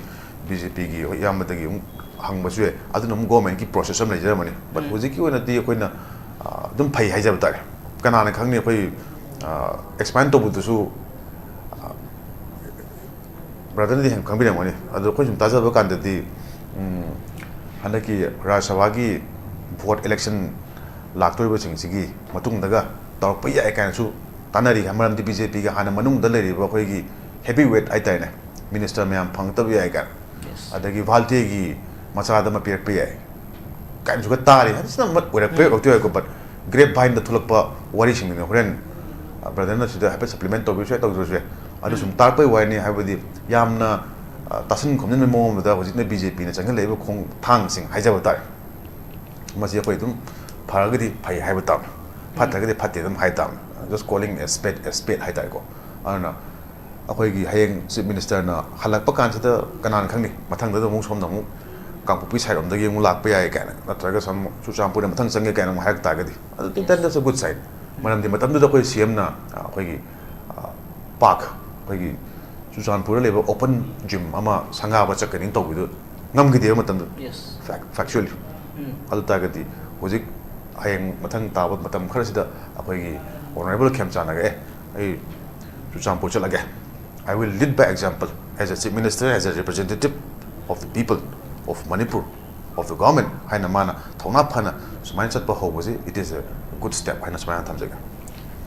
ꯕꯤ ꯖꯦ ꯄꯤꯒꯤ ꯍꯣꯏ ꯏꯌꯥꯝꯕꯗꯒꯤ ꯑꯃꯨꯛ ꯍꯪꯕꯁꯨ ꯌꯥꯏ꯫ ꯑꯗꯨꯅ ꯑꯃꯨꯛ ꯒꯣꯔꯃꯦꯟꯒꯤ ꯄ꯭ꯔꯣꯁꯦꯁ ꯑꯃ ꯂꯩꯖꯔꯝꯃꯅꯤ꯫ But ꯎꯝ꯫ ꯍꯧꯖꯤꯛꯀꯤ ꯑꯣꯏꯅꯗꯤ ꯑꯩꯈꯣꯏꯅ, ꯑ, ꯑꯗꯨꯝ ꯐꯩ ꯍꯥꯏꯖꯕ ꯇꯥꯔꯦ꯫ ꯀꯅꯥꯅ ꯈꯪꯅꯤ, ꯑꯩꯈꯣꯏ, ꯑ, ꯑꯦꯛꯁꯄꯥꯟ ꯇꯧꯕꯗꯨꯁꯨ, ꯑ, ꯕ꯭ꯔꯗꯔꯅꯗꯤ ꯍꯦꯟꯅ ꯈꯪꯕꯤꯔꯝꯒꯅꯤ꯫ ꯑꯗꯣ ꯑꯩꯈꯣꯏ ꯁꯨꯝ ꯇꯥꯖꯕ ꯀꯥꯟꯗꯗꯤ, ꯎꯝ, ꯍꯟꯗꯛꯀꯤ ꯔꯥꯖ꯭ꯌ ꯁꯚꯥꯒꯤ ꯚꯣꯠ ꯏꯂꯦꯛꯁꯟ ꯂꯥꯛꯇꯣꯔꯤꯕꯁꯤꯡꯁꯤꯒꯤ ꯃꯇꯨꯡꯗꯒ ꯇꯧꯔꯛꯄ ꯌꯥꯏ ꯀꯥꯏꯅꯁꯨ ꯇꯥꯟꯅꯔꯤ꯫ ꯃꯔꯝꯗꯤ ꯕꯤ ꯖꯦ ꯄꯤꯒ ꯍꯥꯟꯅ ꯃꯅꯨꯡꯗ ꯂꯩꯔꯤꯕ ꯑꯩꯈꯣꯏꯒꯤ ꯍꯦꯚꯤ ꯋꯦꯠ ꯍꯥꯏꯇꯥꯔꯦꯅꯦ, ꯃꯤꯅꯤꯁꯇꯔ ꯃꯌꯥꯝ ꯐꯪꯉꯛꯇꯕ ꯌꯥꯏ ꯀꯥꯏꯅ, Yes. ꯑꯗꯒꯤ ꯚꯥꯜꯇꯦꯒꯤ ꯃꯆꯥꯗ ꯑꯃ ꯄꯤꯔꯛꯄ ꯌꯥꯏ ꯀꯥꯏꯅꯁꯨ ꯈꯔ ꯇꯥꯔꯤ꯫ ꯍꯥꯏꯗꯤ ꯁꯤꯅ ꯑꯃ ꯑꯣꯏꯔꯛꯄ ꯎꯝ꯫ ꯑꯣꯏꯔꯛꯇꯣꯏ ꯑꯣꯏꯀꯣ, but ꯒ꯭ꯔꯦꯞ ꯚꯥꯏꯟꯗ ꯊꯣꯛꯂꯛꯄ ꯋꯥꯔꯤꯁꯤꯡꯗꯨꯅꯤ꯫ ꯍꯣꯔꯦꯟ, ꯑ, ꯕ꯭ꯔꯗꯔꯅ ꯁꯤꯗ ꯍꯥꯏꯐꯦꯠ ꯁꯄ꯭ꯂꯤꯃꯦꯟ ꯇꯧꯕꯤꯔꯁꯨ ꯌꯥꯏ, ꯇꯧꯗ꯭ꯔꯁꯨ ꯌꯥꯏ꯫ ꯑꯗꯨ ꯁꯨꯝ ꯎꯝ꯫ ꯇꯥꯛꯄꯩ ꯋꯥꯔꯤꯅꯤ꯫ ꯍꯥꯏꯕꯗꯤ ꯌꯥꯝꯅ, ꯑ, ꯇꯥꯁꯤꯟ ꯈꯣꯝꯖꯤꯟꯕꯒꯤ ꯃꯑꯣꯡ ꯑꯃꯗ ꯍꯧꯖꯤꯛꯅ ꯕꯤ ꯖꯦ ꯄꯤꯅ ꯆꯪꯁꯤꯜꯂꯛꯏꯕ ꯈꯣꯡꯊꯥꯡꯁꯤꯡ ꯍꯥꯏꯖꯕ ꯇꯥꯔꯦ, ꯃꯁꯤ ꯑꯩꯈꯣꯏ ꯑꯗꯨꯝ ꯐꯔꯒꯗꯤ ꯐꯩ ꯍꯥꯏꯕ ꯇꯥꯕꯅꯤ, ꯎꯝ꯫ ꯐꯠꯇ꯭ꯔꯒꯗꯤ ꯐꯠꯇꯦ ꯑꯗꯨꯝ ꯍꯥꯏ ꯇꯥꯕꯅꯤ꯫ Just calling a spade a spade ꯍꯥꯏ ꯇꯥꯔꯦꯀꯣ꯫ ꯑꯗꯨꯅ ꯑꯩꯈꯣꯏꯒꯤ ꯍꯌꯦꯡ ꯆꯤꯐ ꯃꯤꯅꯤꯁꯇꯔꯅ ꯍꯜꯂꯛꯄ ꯀꯥꯟꯁꯤꯗ ꯀꯅꯥꯅ ꯈꯪꯅꯤ, ꯃꯊꯪꯗ ꯑꯃꯨꯛ ꯁꯣꯝꯗ ꯑꯃꯨꯛ ꯀꯥꯡꯄꯣꯛꯄꯤ ꯁꯥꯏꯠꯔꯣꯝꯗꯒꯤ ꯑꯃꯨꯛ ꯂꯥꯛꯄ ꯌꯥꯏ ꯀꯥꯏꯅ, ꯅꯠꯇ꯭ꯔꯒ ꯁꯣꯝ ꯆꯨꯔꯆꯥꯟꯄꯨꯔꯗ ꯃꯊꯪ ꯆꯪꯒꯦ ꯀꯥꯏꯅ ꯑꯃꯨꯛ ꯍꯥꯏꯔꯛ ꯇꯥꯔꯒꯗꯤ, ꯑꯗꯨꯗꯤ Yes. That's a good sign꯫ ꯃꯔꯝꯗꯤ ꯃꯇꯝꯗꯨꯗ ꯑꯩꯈꯣꯏ ꯁꯤ ꯑꯦꯝꯅ ꯑꯩꯈꯣꯏꯒꯤ ꯄꯥꯛ ꯑꯩꯈꯣꯏꯒꯤ ꯆꯨꯔꯆꯥꯟꯄꯨꯔꯗ ꯂꯩꯕ ꯑꯣꯄꯟ ꯖꯤꯝ ꯑꯃ ꯁꯪꯒꯥꯕ ꯆꯠꯀꯅꯤꯅ ꯇꯧꯕꯤꯗꯨ ꯉꯝꯈꯤꯗꯦꯕ ꯃꯇꯝꯗꯨ꯫ ꯐꯦꯛꯆꯨꯑꯦꯜꯂꯤ꯫ ꯑꯗꯨ ꯇꯥꯔꯒꯗꯤ ꯍꯧꯖꯤꯛ ꯍꯌꯦꯡ ꯃꯊꯪ ꯇꯥꯕ ꯃꯇꯝ ꯈꯔꯁꯤꯗ ꯑꯩꯈꯣꯏꯒꯤ ꯑꯣꯅꯔꯦꯕꯜ ꯈꯦꯝꯆꯥꯟꯅꯒ ꯑꯦ ꯑꯩ ꯆꯨꯔꯆꯥꯟꯄꯨꯔ ꯆꯠꯂꯒꯦ, I will lead by example as a chief minister, as a representative of the people of Manipur, of the government ꯍꯥꯏꯅ ꯃꯥꯅ ꯊꯧꯅꯥ ꯐꯅ ꯁꯨꯃꯥꯏꯅ ꯆꯠꯄ ꯍꯧꯕꯁꯤ, it is a good step ꯍꯥꯏꯅ ꯁꯨꯃꯥꯏꯅ ꯊꯝꯖꯒꯦ꯫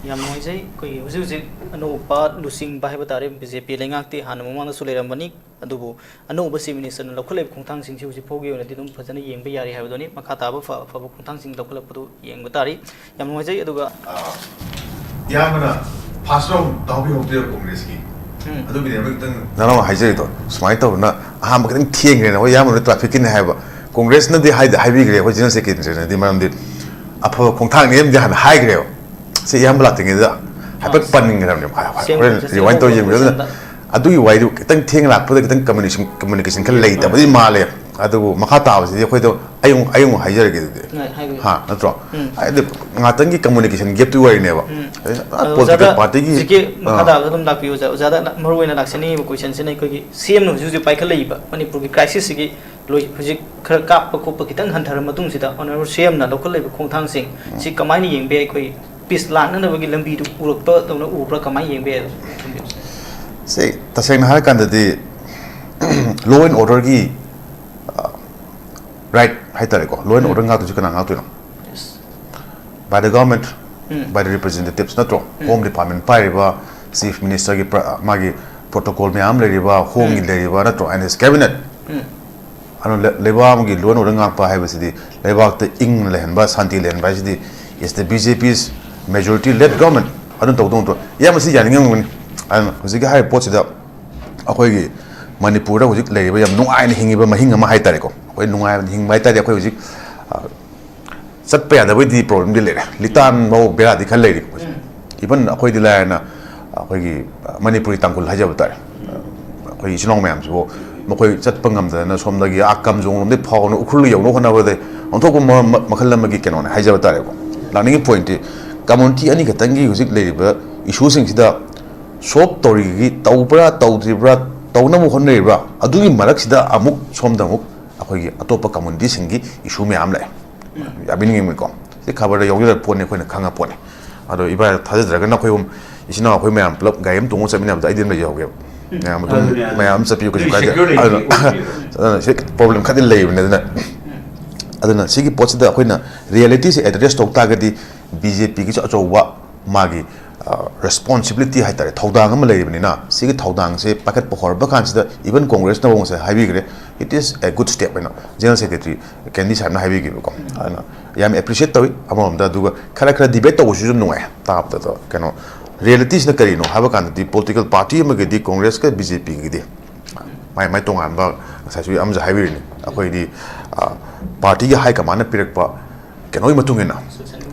ꯌꯥꯝ ꯅꯨꯡꯉꯥꯏꯖꯩ꯫ ꯑꯩꯈꯣꯏꯒꯤ ꯍꯧꯖꯤꯛ ꯍꯧꯖꯤꯛ ꯑꯅꯧꯕ ꯂꯨꯆꯤꯡꯕ ꯍꯥꯏꯕ ꯇꯥꯔꯦ, ꯕꯤ ꯖꯦ ꯄꯤ ꯂꯩꯉꯥꯛꯇꯤ ꯍꯥꯟꯅ ꯃꯃꯥꯡꯗꯁꯨ ꯂꯩꯔꯝꯕꯅꯤ, ꯑꯗꯨꯕꯨ ꯑꯅꯧꯕ ꯆꯤꯐ ꯃꯤꯅꯤꯁꯇꯔꯅ ꯂꯧꯈꯠꯂꯛꯂꯤꯕ ꯈꯣꯡꯊꯥꯡꯁꯤꯡꯁꯤ ꯍꯧꯖꯤꯛ ꯐꯥꯎꯒꯤ ꯑꯣꯏꯅꯗꯤ ꯑꯗꯨꯝ ꯐꯖꯅ ꯌꯦꯡꯕ ꯌꯥꯔꯤ ꯍꯥꯏꯕꯗꯨꯅꯤ꯫ ꯃꯈꯥ ꯇꯥꯕ ꯑꯐ ꯑꯐꯕ ꯈꯣꯡꯊꯥꯡꯁꯤꯡ ꯂꯧꯈꯠꯂꯛꯄꯗꯨ ꯌꯦꯡꯕ ꯇꯥꯔꯤ꯫ ꯌꯥꯝ ꯅꯨꯡꯉꯥꯏꯖꯩ꯫ ꯑꯗꯨꯒ ꯏꯌꯥꯝꯕꯅ ꯐꯥꯔꯁ ꯔꯥꯎꯟ ꯇꯥꯍꯧꯕꯤꯍꯧꯗꯦꯕ ꯀꯣꯡꯒ꯭ꯔꯦꯁꯀꯤ꯫ ꯑꯗꯨꯒꯤꯅꯦꯕ ꯈꯤꯇꯪ ꯅꯅꯥꯎ ꯍꯥꯏꯖꯔꯤꯗꯣ ꯁꯨꯃꯥꯏꯅ ꯇꯧꯗꯅ ꯑꯍꯥꯟꯕ ꯈꯤꯇꯪ ꯊꯦꯡꯈ꯭ꯔꯦꯅ꯫ ꯍꯣꯏ, ꯏꯌꯥꯝꯕꯅ ꯇ꯭ꯔꯥꯐꯤꯛꯀꯤꯅꯦ ꯍꯥꯏꯕ, ꯀꯣꯡꯒ꯭ꯔꯦꯁꯅꯗꯤ ꯍꯥꯏꯗꯤ ꯍꯥꯏꯕꯤꯈ꯭ꯔꯦ, ꯑꯩꯈꯣꯏ ꯖꯦꯅꯔꯦꯜ ꯁꯦꯀ꯭ꯔꯦꯇꯔꯤꯅꯗꯤ, ꯃꯔꯝꯗꯤ ꯑꯐꯕ ꯈꯣꯡꯊꯥꯡꯅꯤ ꯑꯃꯗꯤ ꯍꯥꯟꯅ ꯍꯥꯏꯈ꯭ꯔꯦꯕ꯫ ꯁꯤ ꯏꯌꯥꯝꯕ ꯂꯥꯛꯇ꯭ꯔꯤꯉꯩꯗ ꯍꯥꯏꯐꯦꯠ ꯄꯟꯈ꯭ꯔꯕꯅꯦꯕ꯫ ꯍꯣꯔꯦꯟ ꯔꯤꯋꯥꯏꯟ ꯇꯧꯔ ꯌꯦꯡꯕꯤꯌꯨ꯫ ꯑꯗꯨꯅ ꯑꯗꯨꯒꯤ ꯋꯥꯔꯤꯗꯨ ꯈꯤꯇꯪ ꯊꯦꯡꯅ ꯂꯥꯛꯄꯗ ꯈꯤꯇꯪ ꯀꯝꯃꯨꯅꯤꯀꯦꯁꯟ ꯀꯝꯃꯨꯅꯤꯀꯦꯁꯟ ꯈꯔ ꯂꯩꯇꯕꯗꯤ ꯃꯥꯜꯂꯦ꯫ ꯑꯗꯨꯕꯨ ꯃꯈꯥ ꯇꯥꯕꯁꯤꯗꯤ ꯑꯩꯈꯣꯏꯗꯣ ꯑꯩ ꯑꯃꯨꯛ ꯑꯩ ꯑꯃꯨꯛ ꯍꯥꯏꯖꯔꯒꯦ ꯑꯗꯨꯗꯤ꯫ ꯍꯥ, ꯅꯠꯇ꯭ꯔꯣ? ꯍꯥꯏꯗꯤ ꯉꯥꯛꯇꯪꯒꯤ ꯀꯝꯃꯨꯅꯤꯀꯦꯁꯟ ꯒꯦꯞꯇꯨꯒꯤ ꯋꯥꯔꯤꯅꯦꯕ꯫ ꯑꯗꯨꯅ ꯑꯣꯖꯥꯗ ꯄꯣꯂꯤꯇꯤꯀꯦꯜ ꯄꯥꯔꯇꯤꯒꯤ ꯍꯧꯖꯤꯛꯀꯤ ꯃꯈꯥ ꯇꯥꯕꯗ ꯑꯗꯨꯝ ꯂꯥꯛꯄꯤꯌꯨ ꯑꯣꯖꯥ꯫ ꯑꯣꯖꯥꯗ ꯃꯔꯨ ꯑꯣꯏꯅ ꯂꯥꯛꯆꯅꯤꯡꯉꯤꯕ ꯀꯣꯏꯁꯟꯁꯤꯅ ꯑꯩꯈꯣꯏꯒꯤ ꯁꯤ ꯑꯦꯝꯅ ꯍꯧꯖꯤꯛ ꯍꯧꯖꯤꯛ ꯄꯥꯏꯈꯠꯂꯛꯏꯕ ꯃꯅꯤꯄꯨꯔꯒꯤ ꯀ꯭ꯔꯥꯏꯁꯤꯁꯁꯤꯒꯤ ꯂꯣꯏ ꯍꯧꯖꯤꯛ ꯈꯔ ꯀꯥꯞꯄ ꯈꯣꯠꯄ ꯈꯤꯇꯪ ꯍꯟꯊꯔ ꯃꯇꯨꯡꯁꯤꯗ ꯑꯣꯅꯔꯦꯕꯜ ꯁꯤ ꯑꯦꯝꯅ ꯂꯧꯈꯠꯂꯛꯏꯕ ꯈꯣꯡꯊꯥꯡꯁꯤꯡ ꯁꯤ ꯀꯃꯥꯏꯅ ꯌꯦꯡꯕ ꯌꯥꯏ? ꯑꯩꯈꯣꯏ ꯄꯤꯁ ꯂꯥꯛꯅꯅꯕꯒꯤ ꯂꯝꯕꯤꯗꯨ ꯎꯔꯛꯄ ꯇꯧꯅ ꯎꯕ꯭ꯔꯥ? ꯀꯃꯥꯏꯅ ꯌꯦꯡꯕ ꯌꯥꯏ? ꯁꯤ ꯇꯁꯦꯡꯅ ꯍꯥꯏꯔꯀꯥꯟꯗꯗꯤ ꯂꯣ ꯑꯦꯟ ꯑꯣꯔꯗꯔꯒꯤ ꯔꯥꯏꯠ ꯍꯥꯏꯇꯥꯔꯦꯀꯣ, ꯂꯣ ꯑꯦꯟ ꯑꯣꯔꯗꯔ ꯉꯥꯛꯇꯣꯏꯁꯤ ꯀꯅꯥ ꯉꯥꯛꯇꯣꯏꯅꯣ? By the government, by the representatives ꯅꯠꯇ꯭ꯔꯣ? ꯍꯣꯝ ꯗꯤꯄꯥꯔꯠꯃꯦꯟ ꯄꯥꯏꯔꯤꯕ, ꯆꯤꯐ ꯃꯤꯅꯤꯁꯇꯔꯒꯤ ꯃꯥꯒꯤ ꯄ꯭ꯔꯣꯇꯣꯀꯣꯜ ꯃꯌꯥꯝ ꯂꯩꯔꯤꯕ, ꯍꯣꯝꯒꯤ ꯂꯩꯔꯤꯕ ꯅꯠꯇ꯭ꯔꯣ, and his cabinet꯫ ꯑꯗꯨꯅ ꯂꯩꯕꯥꯛ ꯑꯃꯒꯤ ꯂꯣ ꯑꯦꯟ ꯑꯣꯔꯗꯔ ꯉꯥꯛꯄ ꯍꯥꯏꯕꯁꯤꯗꯤ, ꯂꯩꯕꯥꯛꯇ ꯏꯪꯅ ꯂꯩꯍꯟꯕ, ꯁꯥꯟꯇꯤ ꯂꯩꯍꯟꯕ ꯍꯥꯏꯁꯤꯗꯤ is the B J P's majority led government꯫ ꯑꯗꯨꯅ ꯇꯧꯗꯧ ꯅꯠꯇ꯭ꯔꯣ? ꯏꯌꯥꯝꯕ ꯁꯤ ꯌꯥꯅꯤꯡꯉꯝꯒꯅꯤ꯫ ꯑꯗꯨꯅ ꯍꯧꯖꯤꯛꯀꯤ ꯍꯥꯏꯔꯤꯕ ꯄꯣꯠꯁꯤꯗ ꯑꯩꯈꯣꯏꯒꯤ ꯃꯅꯤꯄꯨꯔꯗ ꯍꯧꯖꯤꯛ ꯂꯩꯔꯤꯕ ꯌꯥꯝ ꯅꯨꯡꯉꯥꯏꯅ ꯍꯤꯡꯉꯤꯕ ꯃꯍꯤꯡ ꯑꯃ ꯍꯥꯏꯇꯥꯔꯦꯀꯣ, ꯑꯩꯈꯣꯏ ꯅꯨꯡꯉꯥꯏꯅ ꯍꯤꯡꯕ ꯍꯥꯏꯇꯥꯔꯗꯤ ꯑꯩꯈꯣꯏ ꯍꯧꯖꯤꯛ ꯆꯠꯄ ꯌꯥꯗꯕꯒꯤꯗꯤ ꯄ꯭ꯔꯣꯕ꯭ꯂꯦꯝꯗꯤ ꯂꯩꯔꯦ, ꯂꯤꯇꯥꯟ ꯐꯥꯎ ꯕꯦꯔꯥꯗꯤ ꯈꯔ ꯂꯩꯔꯤ꯫ ꯏꯚꯟ ꯑꯩꯈꯣꯏꯗꯤ ꯂꯥꯏꯔꯅ ꯑꯩꯈꯣꯏꯒꯤ ꯃꯅꯤꯄꯨꯔꯤ ꯇꯥꯡꯈꯨꯜ ꯍꯥꯏꯖꯕ ꯇꯥꯔꯦ, ꯑꯩꯈꯣꯏ ꯏꯆꯤꯜ ꯏꯅꯥꯎ ꯃꯌꯥꯝꯁꯤꯕꯨ ꯃꯈꯣꯏ ꯆꯠꯄ ꯉꯝꯗꯗꯅ ꯁꯣꯝꯗꯒꯤ ꯑꯥ ꯀꯝꯖꯣꯡ ꯂꯣꯝꯗꯒꯤ ꯐꯥꯎꯅ ꯎꯈ꯭ꯔꯨꯜ ꯌꯧꯅꯕ ꯍꯣꯠꯅꯕꯗ ꯑꯣꯟꯊꯣꯛꯄ ꯃꯈꯜ ꯑꯃꯒꯤ ꯀꯩꯅꯣꯅꯦ ꯍꯥꯏꯖꯕ ꯇꯥꯔꯦꯀꯣ꯫ ꯂꯥꯛꯅꯤꯡꯉꯤ ꯄꯣꯏꯟꯠꯇꯤ ꯀꯝꯃ꯭ꯌꯨꯅꯤꯇꯤ ꯑꯅꯤ ꯈꯛꯇꯪꯒꯤ ꯍꯧꯖꯤꯛ ꯂꯩꯔꯤꯕ ꯏꯁꯨꯁꯤꯡꯁꯤꯗ ꯁꯣꯜꯕ ꯇꯧꯔꯤꯒꯤ, ꯇꯧꯕ꯭ꯔꯥ ꯇꯧꯗ꯭ꯔꯤꯕ꯭ꯔꯥ, ꯇꯧꯅꯕ ꯍꯣꯠꯅꯔꯤꯕ꯭ꯔꯥ, ꯑꯗꯨꯒꯤ ꯃꯔꯛꯁꯤꯗ ꯑꯃꯨꯛ ꯁꯣꯝꯗ ꯑꯃꯨꯛ ꯑꯩꯈꯣꯏꯒꯤ ꯑꯇꯣꯞꯄ ꯀꯝꯃ꯭ꯌꯨꯅꯤꯇꯤꯁꯤꯡꯒꯤ ꯏꯁꯨ ꯃꯌꯥꯝ ꯂꯥꯛꯑꯦ꯫ ꯌꯥꯕꯤꯅꯤꯡꯉꯤꯕꯅꯤꯀꯣ꯫ ꯁꯤ ꯈꯕꯔꯗ ꯌꯥꯎꯖꯔꯛꯄ ꯄꯣꯠꯅꯤ, ꯑꯩꯈꯣꯏꯅ ꯈꯪꯉ ꯄꯣꯠꯅꯤ꯫ ꯑꯗꯣ ꯏꯕꯥ ꯊꯥꯖꯗ꯭ꯔꯒꯅ ꯑꯩꯈꯣꯏ ꯑꯍꯨꯝ ꯏꯆꯤꯟ ꯏꯅꯥꯎ ꯑꯩꯈꯣꯏ ꯃꯌꯥꯝ ꯄꯨꯂꯞ ꯒꯥꯔꯤ ꯑꯃ ꯇꯣꯡꯉ ꯆꯠꯃꯤꯟꯅꯕꯗ ꯑꯩꯗꯤ ꯑꯗꯨꯝ ꯂꯩꯖꯍꯧꯒꯦꯕ꯫ ꯃꯌꯥꯝ ꯑꯗꯨꯝ, ꯑꯗꯨꯅꯦ, ꯑꯗꯨꯅꯦ꯫ ꯃꯌꯥꯝ ꯑꯗꯨꯝ ꯆꯠꯄꯤꯌꯨ, ꯀꯩꯁꯨ ꯅꯣꯏ ꯀꯥꯏꯗꯦ꯫ Security ꯑꯗꯨꯅ, ꯂꯩꯇꯦ, ꯑꯣꯏꯗꯦ꯫ ꯑꯗꯨꯅ ꯁꯤ ꯄ꯭ꯔꯣꯕ꯭ꯂꯦꯝ ꯈꯔꯗꯤ ꯂꯩꯕꯅꯦ꯫ ꯑꯗꯨꯅ, ꯑꯗꯨꯅ ꯁꯤꯒꯤ ꯄꯣꯠꯁꯤꯗ ꯑꯩꯈꯣꯏꯅ ꯔꯤꯌꯦꯂꯤꯇꯤꯁꯦ ꯑꯦꯗ꯭ꯔꯦꯁ ꯇꯧ ꯇꯥꯔꯒꯗꯤ ꯕꯤ ꯖꯦ ꯄꯤꯒꯤꯁꯨ ꯑꯆꯧꯕ ꯃꯥꯒꯤ, ꯑ, ꯔꯦꯁꯄꯣꯟꯁꯤꯕꯤꯂꯤꯇꯤ ꯍꯥꯏꯇꯥꯔꯦ, ꯊꯧꯗꯥꯡ ꯑꯃ ꯂꯩꯔꯤꯕꯅꯤꯅ, ꯁꯤꯒꯤ ꯊꯧꯗꯥꯡꯁꯦ ꯄꯥꯏꯈꯠꯄ ꯍꯧꯔꯕ ꯀꯥꯟꯁꯤꯗ even ꯀꯣꯡꯒ꯭ꯔꯦꯁꯅꯐꯥꯎ ꯉꯁꯥꯏ ꯍꯥꯏꯕꯤꯈ꯭ꯔꯦ, "It is a good step" ꯍꯥꯏꯅ ꯖꯦꯅꯔꯦꯜ ꯁꯦꯀ꯭ꯔꯦꯇꯔꯤ ꯀꯦꯟꯗꯤ ꯁꯥꯍꯦꯕꯅ ꯍꯥꯏꯕꯤꯈꯤꯕꯀꯣ꯫ ꯑꯗꯨꯅ ꯌꯥꯝ ꯑꯦꯄ꯭ꯔꯤꯁꯤꯌꯦꯠ ꯇꯧꯏ꯫ ꯑꯃꯔꯣꯝꯗ ꯑꯗꯨꯒ ꯈꯔ ꯈꯔ ꯗꯤꯕꯦꯠ ꯇꯧꯕꯁꯤꯁꯨ ꯅꯨꯡꯉꯥꯏ ꯇꯥꯕꯗ꯫ ꯑꯗꯣ ꯀꯩꯅꯣ, ꯔꯤꯌꯦꯂꯤꯇꯤꯁꯤꯅ ꯀꯔꯤꯅꯣ ꯍꯥꯏꯕ ꯀꯥꯟꯗꯗꯤ ꯄꯣꯂꯤꯇꯤꯀꯦꯜ ꯄꯥꯔꯇꯤ ꯑꯃꯒꯤꯗꯤ ꯀꯣꯡꯒ꯭ꯔꯦꯁꯀ ꯕꯤ ꯖꯦ ꯄꯤꯒꯤꯗꯤ ꯃꯥꯏ ꯃꯥꯏ ꯇꯣꯉꯥꯟꯕ, ꯉꯁꯥꯏꯁꯨ ꯑꯃꯁꯨ ꯍꯥꯏꯕꯤꯔꯤꯅꯤ, ꯑꯩꯈꯣꯏꯗꯤ, ꯑ, ꯄꯥꯔꯇꯤꯒꯤ ꯍꯥꯏ ꯀꯃꯥꯟꯅ ꯄꯤꯔꯛꯄ ꯀꯩꯅꯣꯒꯤ ꯃꯇꯨꯡ ꯏꯟꯅ,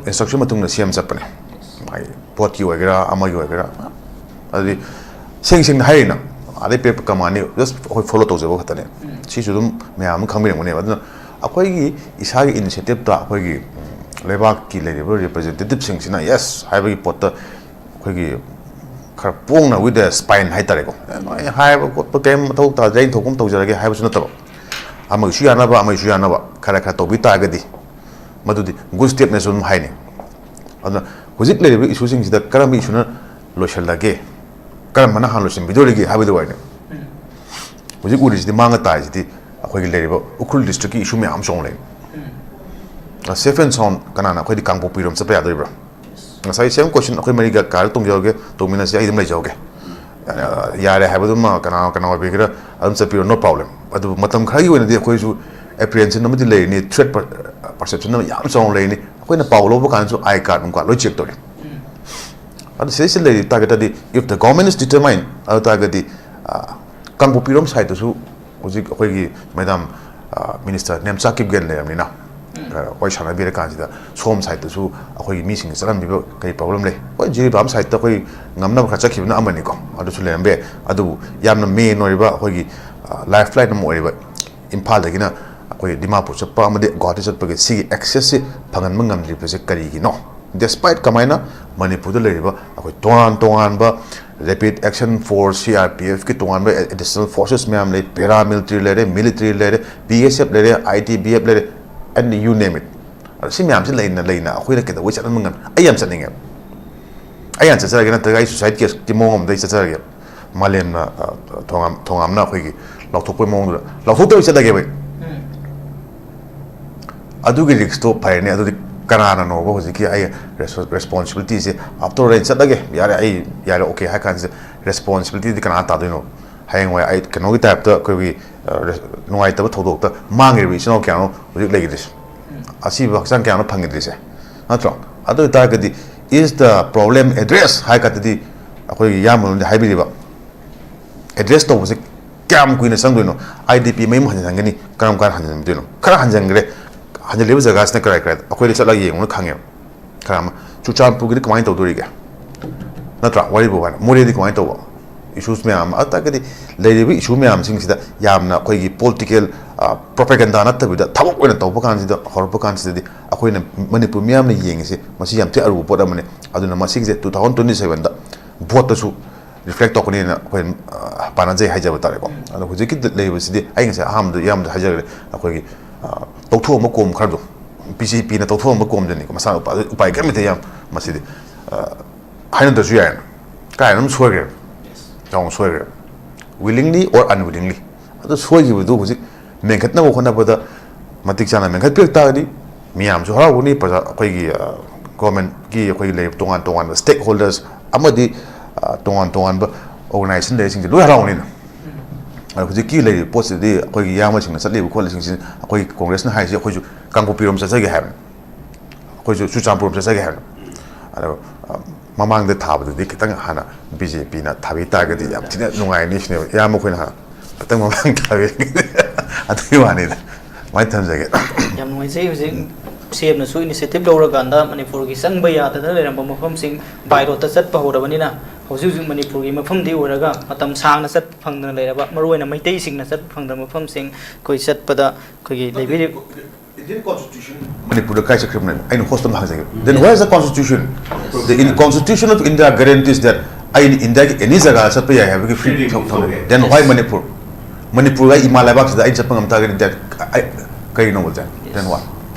ꯏꯟꯁꯇ꯭ꯔꯛꯁꯟ ꯃꯇꯨꯡ ꯏꯟꯅ ꯁꯦꯝ ꯆꯠꯄꯅꯦ꯫ ꯃꯥꯒꯤ ꯄꯣꯠꯀꯤ ꯑꯣꯏꯒꯦꯔꯥ ꯑꯃꯒꯤ ꯑꯣꯏꯒꯦꯔꯥ, ꯑꯗꯨꯗꯤ ꯁꯦꯡ ꯁꯦꯡꯅ ꯍꯥꯏꯔꯤꯅ ꯑꯗꯩ ꯄꯤꯔꯛꯄ ꯀꯃꯥꯟꯅꯤ, just ꯑꯩꯈꯣꯏ ꯐꯣꯂꯣ ꯇꯧꯖꯕ ꯈꯛꯇꯅꯦ꯫ ꯁꯤꯁꯨ ꯑꯗꯨꯝ ꯃꯌꯥꯝ ꯑꯃ ꯈꯪꯕꯤꯔꯝꯒꯅꯦꯕ꯫ ꯑꯗꯨꯅ ꯑꯩꯈꯣꯏꯒꯤ ꯏꯁꯥꯒꯤ ꯏꯅꯤꯁꯤꯌꯦꯇꯤꯞꯇ ꯑꯩꯈꯣꯏꯒꯤ, ꯎꯝ, ꯂꯩꯕꯥꯛꯀꯤ ꯂꯩꯔꯤꯕ ꯔꯤꯄ꯭ꯔꯖꯦꯟꯇꯦꯇꯤꯞꯁꯤꯡꯁꯤꯅ ꯌꯦꯁ ꯍꯥꯏꯕꯒꯤ ꯄꯣꯠꯇ ꯑꯩꯈꯣꯏꯒꯤ ꯈꯔ ꯄꯣꯡꯅ with the spine ꯍꯥꯏꯇꯥꯔꯦꯀꯣ, "ꯑꯦ, ꯅꯣꯏ ꯍꯥꯏꯕ ꯈꯣꯠꯄ ꯀꯔꯤꯝ ꯃꯊꯧ ꯇꯥꯗ꯭ꯔꯦ, ꯑꯩꯅ ꯊꯣꯛꯄ ꯑꯃ ꯇꯧꯖꯔꯒꯦ" ꯍꯥꯏꯕꯁꯨ ꯅꯠꯇꯕ, ꯑꯃꯒꯤꯁꯨ ꯌꯥꯅꯕ, ꯑꯃꯒꯤꯁꯨ ꯌꯥꯅꯕ ꯈꯔ ꯈꯔ ꯇꯧꯕꯤ ꯇꯥꯔꯒꯗꯤ ꯃꯗꯨꯗꯤ ꯒꯨꯗ ꯁ꯭ꯇꯦꯞꯅꯦꯁꯨ ꯑꯗꯨꯝ ꯍꯥꯏꯅꯤ꯫ ꯑꯗꯨꯅ ꯍꯧꯖꯤꯛ ꯂꯩꯔꯤꯕ ꯏꯁꯨꯁꯤꯡꯁꯤꯗ ꯀꯔꯝꯕ ꯏꯁꯨꯅ ꯂꯣꯏꯁꯤꯜꯂꯒꯦ, ꯀꯔꯝꯕꯅ ꯍꯥꯟꯅ ꯂꯣꯏꯁꯤꯟꯕꯤꯗꯣꯔꯤꯒꯦ ꯍꯥꯏꯕꯗꯨ ꯑꯣꯏꯔꯦ꯫ ꯍꯧꯖꯤꯛ ꯎꯔꯤꯁꯤꯗꯤ ꯃꯥꯡꯉ ꯇꯥꯔꯤꯁꯤꯗꯤ ꯑꯩꯈꯣꯏꯒꯤ ꯂꯩꯔꯤꯕ ꯎꯈ꯭ꯔꯨꯜ ꯗꯤꯁꯇ꯭ꯔꯤꯛꯀꯤ ꯏꯁꯨ ꯃꯌꯥꯝ ꯑꯃ ꯆꯣꯡꯂꯛꯑꯦ꯫ ꯁꯦꯐ ꯑꯦꯟ ꯁꯥꯎꯟ ꯀꯅꯥꯅ ꯑꯩꯈꯣꯏꯗꯤ ꯀꯥꯡꯄꯣꯛꯄꯤꯔꯣꯝ ꯆꯠꯄ ꯌꯥꯗꯣꯔꯤꯕ꯭ꯔꯥ? ꯉꯁꯥꯏ ꯁꯦꯝ ꯀꯣꯏꯁꯟ ꯑꯩꯈꯣꯏ ꯃꯔꯤꯒ ꯀꯥꯔ ꯇꯣꯡꯖꯍꯧꯒꯦ, ꯇꯣꯡꯃꯤꯟꯅꯁꯤ, ꯑꯩ ꯑꯗꯨꯝ ꯂꯩꯖꯍꯧꯒꯦ꯫ ꯑ, ꯌꯥꯔꯦ ꯍꯥꯏꯕꯗꯨꯃ ꯀꯅꯥ ꯀꯅꯥ ꯑꯣꯏꯕꯤꯒꯦꯔꯥ ꯑꯗꯨꯝ ꯆꯠꯄꯤꯔꯣ, no problem꯫ ꯑꯗꯨꯕꯨ ꯃꯇꯝ ꯈꯔꯒꯤ ꯑꯣꯏꯅꯗꯤ ꯑꯩꯈꯣꯏꯁꯨ ꯑꯦꯄ꯭ꯔꯤꯍꯦꯟꯁꯟ ꯑꯃꯗꯤ ꯂꯩꯔꯅꯤ, ꯊ꯭ꯔꯦꯠ ꯄꯔꯁꯦꯞꯁꯟ ꯑꯃ ꯌꯥꯝ ꯆꯥꯎꯅ ꯂꯩꯔꯅꯤ꯫ ꯑꯩꯈꯣꯏꯅ ꯄꯥꯎ ꯂꯧꯕ ꯀꯥꯟꯗꯁꯨ ꯑꯥꯏ ꯀꯥꯔꯗ ꯅꯨꯡ ꯀꯥꯔꯗ ꯂꯣꯏ ꯆꯦꯛ ꯇꯧꯔꯦ꯫ ꯑꯗꯨ ꯁꯤꯗꯩꯁꯤꯗ ꯂꯩꯔꯤ ꯇꯥꯔꯒꯦꯠꯇꯗꯤ, if the government is determined, ꯑꯗꯨ ꯇꯥꯔꯒꯗꯤ, ꯑ, ꯀꯥꯡꯄꯣꯛꯄꯤꯔꯣꯝ ꯁꯥꯏꯠꯇꯁꯨ ꯍꯧꯖꯤꯛ ꯑꯩꯈꯣꯏꯒꯤ ꯃꯦꯗꯥꯝ, ꯑ, ꯃꯤꯅꯤꯁꯇꯔ ꯅꯦꯝꯆꯥ ꯀꯤꯞꯒꯦꯟ ꯂꯩꯔꯕꯅꯤꯅ, ꯈꯔ ꯋꯥꯔꯤ ꯁꯥꯟꯅꯕꯤꯔꯀꯥꯟꯁꯤꯗ ꯁꯣꯝ ꯁꯥꯏꯠꯇꯁꯨ ꯑꯩꯈꯣꯏꯒꯤ ꯃꯤꯁꯤꯡ ꯆꯠꯍꯟꯕꯤꯕ ꯀꯔꯤ ꯄ꯭ꯔꯣꯕ꯭ꯂꯦꯝ ꯂꯩ? ꯍꯣꯏ, ꯖꯤꯔꯤꯕꯥꯝ ꯁꯥꯏꯠꯇ ꯑꯩꯈꯣꯏ ꯉꯝꯅꯕ ꯈꯔ ꯆꯠꯈꯤꯕꯅ ꯑꯃꯅꯤꯀꯣ, ꯑꯗꯨꯁꯨ ꯂꯩꯔꯝꯕ ꯌꯥꯏ꯫ ꯑꯗꯨꯕꯨ ꯌꯥꯝꯅ ꯃꯦꯟ ꯑꯣꯏꯔꯤꯕ ꯑꯩꯈꯣꯏꯒꯤ, ꯑ, ꯂꯥꯏꯐ ꯂꯥꯏꯟ ꯑꯃ ꯑꯣꯏꯔꯤꯕ ꯏꯝꯐꯥꯜꯗꯒꯤꯅ ꯑꯩꯈꯣꯏ ꯗꯤꯃꯥꯄꯨꯔ ꯆꯠꯄ ꯑꯃꯗꯤ ꯒꯨꯋꯥꯍꯥꯇꯤ ꯆꯠꯄꯒꯤ ꯁꯤꯒꯤ ꯑꯦꯛꯁꯦꯁꯁꯤ ꯐꯪꯍꯟꯕ ꯉꯝꯗ꯭ꯔꯤꯕꯁꯦ ꯀꯔꯤꯒꯤꯅꯣ? Despite ꯀꯃꯥꯏꯅ ꯃꯅꯤꯄꯨꯔꯗ ꯂꯩꯔꯤꯕ ꯑꯩꯈꯣꯏ ꯇꯣꯉꯥꯟ ꯇꯣꯉꯥꯟꯕ Rapid Action Force, C R P F ꯀꯤ ꯇꯣꯉꯥꯟꯕ additional forces ꯃꯌꯥꯝ ꯂꯩ, paramilitary ꯂꯩꯔꯦ, military ꯂꯩꯔꯦ, B S F ꯂꯩꯔꯦ, I T B P ꯂꯩꯔꯦ, and you name it. ꯑꯗꯣ ꯁꯤ ꯃꯌꯥꯝꯁꯤ ꯂꯩꯅ ꯂꯩꯅ ꯑꯩꯈꯣꯏꯅ ꯀꯩꯗꯧꯕꯩ ꯆꯠꯍꯟꯕ ꯉꯝꯃꯤ? ꯑꯩ ꯌꯥꯝ ꯆꯠꯅꯤꯡꯉꯦ꯫ ꯑꯩ ꯌꯥꯝ ꯆꯠꯆꯔꯒꯦ, ꯅꯠꯇ꯭ꯔꯒ ꯑꯩ suicide caseꯀꯤ ꯃꯑꯣꯡ ꯑꯃꯗ ꯑꯩ ꯆꯠꯆꯔꯒꯦ꯫ ꯃꯥꯂꯦꯝꯅ, ꯑ, ꯊꯣꯉꯥꯝ-, ꯊꯣꯉꯥꯝꯅ ꯑꯩꯈꯣꯏꯒꯤ ꯂꯥꯎꯊꯣꯛꯄꯒꯤ ꯃꯑꯣꯡꯗꯨꯗ ꯂꯥꯎꯊꯣꯛꯇꯕꯤ ꯆꯠꯂꯒꯦꯕ ꯑꯩ꯫ ꯑꯗꯨꯒꯤ riskꯇꯣ ꯐꯔꯦꯅꯦ꯫ ꯑꯗꯨꯗꯤ ꯀꯅꯥꯅꯅꯣꯕ ꯍꯧꯖꯤꯛꯀꯤ ꯑꯩ res-, responsibilityꯁꯦ, after all ꯑꯩ ꯆꯠꯂꯒꯦ, ꯌꯥꯔꯦ, ꯑꯩ ꯌꯥꯔꯦ, okay ꯍꯥꯏ ꯀꯥꯟꯁꯤꯗ responsibilityꯗꯤ ꯀꯅꯥ ꯇꯥꯗꯣꯏꯅꯣ? ꯍꯌꯦꯡꯋꯥꯏ ꯑꯩ ꯀꯩꯅꯣꯒꯤ typeꯇ ꯑꯩꯈꯣꯏꯒꯤ, ꯑ, res-, ꯅꯨꯡꯉꯥꯏꯇꯕ ꯊꯧꯗꯣꯛꯇ ꯃꯥꯡꯈ꯭ꯔꯤꯕ ꯏꯆꯤꯟ ꯏꯅꯥꯎ ꯀꯌꯥꯅꯣ ꯍꯧꯖꯤꯛ ꯂꯩꯈꯤꯗ꯭ꯔꯤꯁꯦ? ꯑꯁꯤꯕ ꯍꯛꯆꯥꯡ ꯀꯌꯥꯅꯣ ꯐꯪꯈꯤꯗ꯭ꯔꯤꯁꯦ? ꯅꯠꯇ꯭ꯔꯣ? ꯑꯗꯨ ꯑꯣꯏꯇꯥꯔꯒꯗꯤ, is the problem addressed ꯍꯥꯏ ꯀꯥꯟꯗꯗꯤ ꯑꯩꯈꯣꯏꯒꯤ ꯏꯌꯥꯝꯕ ꯑꯃꯗꯤ ꯍꯥꯏꯕꯤꯔꯤꯕ, address ꯇꯧꯕꯁꯦ ꯀꯌꯥꯝ ꯀꯨꯏꯅ ꯆꯪꯗꯣꯏꯅꯣ? I D P ꯃꯌꯨꯝ ꯍꯟꯖꯤꯟꯍꯟꯒꯅꯤ, ꯀꯔꯝ ꯀꯥꯟꯗ ꯍꯟꯖꯤꯟꯗꯣꯏꯅꯣ? ꯈꯔ ꯍꯟꯖꯤꯟꯈ꯭ꯔꯦ꯫ ꯍꯟꯖꯤꯜꯂꯤꯕ ꯖꯒꯥꯁꯤꯅ ꯀꯔꯥꯏ ꯀꯔꯥꯏꯗ? ꯑꯩꯈꯣꯏꯗ ꯆꯠꯂꯒ ꯌꯦꯡꯕꯅ ꯈꯪꯉꯦꯕ꯫ ꯈꯔ ꯑꯃ ꯆꯨꯔꯆꯥꯟꯄꯨꯔꯒꯤꯗꯤ ꯀꯃꯥꯏꯅ ꯇꯧꯗꯣꯔꯤꯒꯦ? ꯅꯠꯇ꯭ꯔꯥ? ꯋꯥꯔꯤꯕꯨ ꯍꯥꯏꯅ ꯃꯣꯔꯦꯗꯤ ꯀꯃꯥꯏꯅ ꯇꯧꯕ? Issues ꯃꯌꯥꯝ ꯑꯃ, ꯑꯗꯨ ꯇꯥꯔꯒꯗꯤ ꯂꯩꯔꯤꯕ issue ꯃꯌꯥꯝꯁꯤꯡꯁꯤꯗ ꯌꯥꯝꯅ ꯑꯩꯈꯣꯏꯒꯤ political, ꯑ, propaganda ꯅꯠꯇꯕꯤꯗ ꯊꯕꯛ ꯑꯣꯏꯅ ꯇꯧꯕ ꯀꯥꯟꯁꯤꯗ, ꯍꯧꯔꯛꯄ ꯀꯥꯟꯁꯤꯗꯗꯤ ꯑꯩꯈꯣꯏꯅ ꯃꯅꯤꯄꯨꯔ ꯃꯤꯌꯥꯝꯅ ꯌꯦꯡꯉꯤꯁꯤ ꯃꯁꯤ ꯌꯥꯝ ꯊꯤ ꯑꯔꯨꯕ ꯄꯣꯠ ꯑꯃꯅꯤ꯫ ꯑꯗꯨꯅ ꯃꯁꯤꯒꯤꯁꯦ two thousand twenty sevenꯗ voteꯇꯁꯨ reflect ꯇꯧꯔꯛꯀꯅꯤꯅ ꯑꯩꯈꯣꯏ, ꯑ, ꯄꯥꯅꯖꯩ ꯍꯥꯏꯖꯕ ꯇꯥꯔꯦꯀꯣ꯫ ꯑꯗꯣ ꯍꯧꯖꯤꯛꯀꯤ ꯂꯩꯔꯤꯕꯁꯤꯗꯤ ꯑꯩ ꯉꯁꯥꯏ ꯑꯍꯥꯟꯕꯗ ꯏꯌꯥꯝꯕꯗ ꯍꯥꯏꯖꯈ꯭ꯔꯦ, ꯑꯩꯈꯣꯏꯒꯤ, ꯑ, ꯇꯧꯊꯣꯛꯑꯝꯕ ꯀꯣꯝ ꯈꯔꯗꯣ, B J Pꯅ ꯇꯧꯊꯣꯛꯑꯝꯕ ꯀꯣꯝꯗꯨꯅꯤꯀꯣ, ꯃꯁꯥꯅ ꯎꯄꯥ-, ꯎꯄꯥꯏ ꯀꯔꯤꯝ ꯂꯩꯇꯦ ꯏꯌꯥꯝꯕ꯫ ꯃꯁꯤꯗꯤ, ꯑ, ꯍꯥꯏꯅꯗ꯭ꯔꯁꯨ ꯌꯥꯏꯅ, ꯀꯥꯏꯅ ꯑꯗꯨꯝ ꯁꯣꯏꯈ꯭ꯔꯦꯕ, ꯆꯥꯎꯅ ꯁꯣꯏꯈ꯭ꯔꯦꯕ, willingly or unwillingly꯫ ꯑꯗꯨ ꯁꯣꯏꯈꯤꯕꯗꯨ ꯍꯧꯖꯤꯛ ꯃꯦꯟꯈꯠꯅꯕ ꯍꯣꯠꯅꯕꯗ ꯃꯇꯤꯛ ꯆꯥꯅ ꯃꯦꯟꯈꯠꯄꯤꯔꯛ ꯇꯥꯔꯒꯗꯤ ꯃꯤꯌꯥꯝꯁꯨ ꯍꯔꯥꯎꯒꯅꯤ, ꯄ꯭ꯔꯖꯥ, ꯑꯩꯈꯣꯏꯒꯤ, ꯑ, governmentꯀꯤ ꯑꯩꯈꯣꯏꯒꯤ ꯂꯩꯔꯤꯕ ꯇꯣꯉꯥꯟ ꯇꯣꯉꯥꯟꯕ stakeholders ꯑꯃꯗꯤ, ꯑ, ꯇꯣꯉꯥꯟ ꯇꯣꯉꯥꯟꯕ organization ꯂꯩꯔꯤꯁꯤꯡꯁꯦ ꯂꯣꯏ ꯍꯔꯥꯎꯒꯅꯤꯅ꯫ ꯑꯗꯣ ꯍꯧꯖꯤꯛꯀꯤ ꯂꯩꯔꯤꯕ ꯄꯣꯠꯁꯤꯗꯤ ꯑꯩꯈꯣꯏꯒꯤ ꯏꯌꯥꯝꯕꯁꯤꯡꯅ ꯆꯠꯂꯤꯕ ꯈꯣꯠꯂꯤꯁꯤꯡꯁꯤ, ꯑꯩꯈꯣꯏꯒꯤ Congressꯅ ꯍꯥꯏꯔꯤꯁꯤ ꯑꯩꯈꯣꯏꯁꯨ ꯀꯥꯡꯄꯣꯛꯄꯤꯔꯣꯝ ꯆꯠꯆꯒꯦ ꯍꯥꯏꯕꯅꯤ, ꯑꯩꯈꯣꯏꯁꯨ ꯆꯨꯔꯆꯥꯟꯄꯨꯔ ꯆꯠꯆꯒꯦ ꯍꯥꯏꯕꯅꯤ꯫ ꯑꯗꯣ, ꯑ, ꯃꯃꯥꯡꯗ ꯊꯥꯕꯗꯨꯗꯤ ꯈꯤꯇꯪ ꯍꯥꯟꯅ B J Pꯅ ꯊꯥꯕꯤ ꯇꯥꯔꯒꯗꯤ ꯌꯥꯝ ꯊꯤꯅ ꯅꯨꯡꯉꯥꯏꯅꯤ ꯁꯤꯅꯦꯕ꯫ ꯏꯌꯥꯝꯕ ꯑꯩꯈꯣꯏꯅ ꯍꯥꯟꯅ ꯈꯤꯇꯪ ꯃꯃꯥꯡ ꯊꯥꯕꯤ ꯑꯗꯨꯒꯤ ꯋꯥꯅꯤꯗ꯫ ꯀꯃꯥꯏꯅ ꯊꯝꯖꯒꯦ? ꯌꯥꯝ ꯅꯨꯡꯉꯥꯏꯖꯩ꯫ ꯍꯧꯖꯤꯛ C Mꯅꯁꯨ initiative ꯂꯧꯔꯀꯥꯟꯗ ꯃꯅꯤꯄꯨꯔꯒꯤ ꯆꯪꯕ ꯌꯥꯗꯗꯅ ꯂꯩꯔꯝꯕ ꯃꯐꯝꯁꯤꯡ by roadꯇ ꯆꯠꯄ ꯍꯧꯔꯕꯅꯤꯅ ꯍꯧꯖꯤꯛ ꯍꯧꯖꯤꯛ ꯃꯅꯤꯄꯨꯔꯒꯤ ꯃꯐꯝꯗꯤ ꯑꯣꯏꯔꯒ ꯃꯇꯝ ꯁꯥꯡꯅ ꯆꯠꯄ ꯐꯪꯗꯅ ꯂꯩꯔꯕ, ꯃꯔꯨꯑꯣꯏꯅ ꯃꯩꯇꯩꯁꯤꯡꯅ ꯆꯠꯄ ꯐꯪꯗꯕ ꯃꯐꯝꯁꯤꯡ ꯑꯩꯈꯣꯏ ꯆꯠꯄꯗ ꯑꯩꯈꯣꯏꯒꯤ ꯂꯩꯕꯤꯔꯤꯕ Indian Constitution ꯃꯅꯤꯄꯨꯔꯗ ꯀꯥꯏ ꯆꯠꯈ꯭ꯔꯤꯕꯅꯦ? ꯑꯩꯅ ꯍꯣꯁ ꯑꯃ ꯍꯪꯖꯒꯦ꯫ Then where is the constitution? The in, Constitution of India guarantees that ꯑꯩꯅ ꯏꯟꯗꯤꯌꯥꯒꯤ ꯑꯦꯅꯤ ꯖꯒꯥ ꯆꯠꯄ ꯌꯥꯏ ꯍꯥꯏꯕꯒꯤ ꯐ꯭ꯔꯤ ꯊꯝꯃꯦ꯫ Then why Manipur? ꯃꯅꯤꯄꯨꯔꯒ ꯏꯃꯥ ꯂꯩꯕꯥꯛꯁꯤꯗ ꯑꯩ ꯆꯠꯄ ꯉꯝ ꯇꯥꯔꯒꯗꯤ that I, ꯀꯩꯅꯣ? Then why?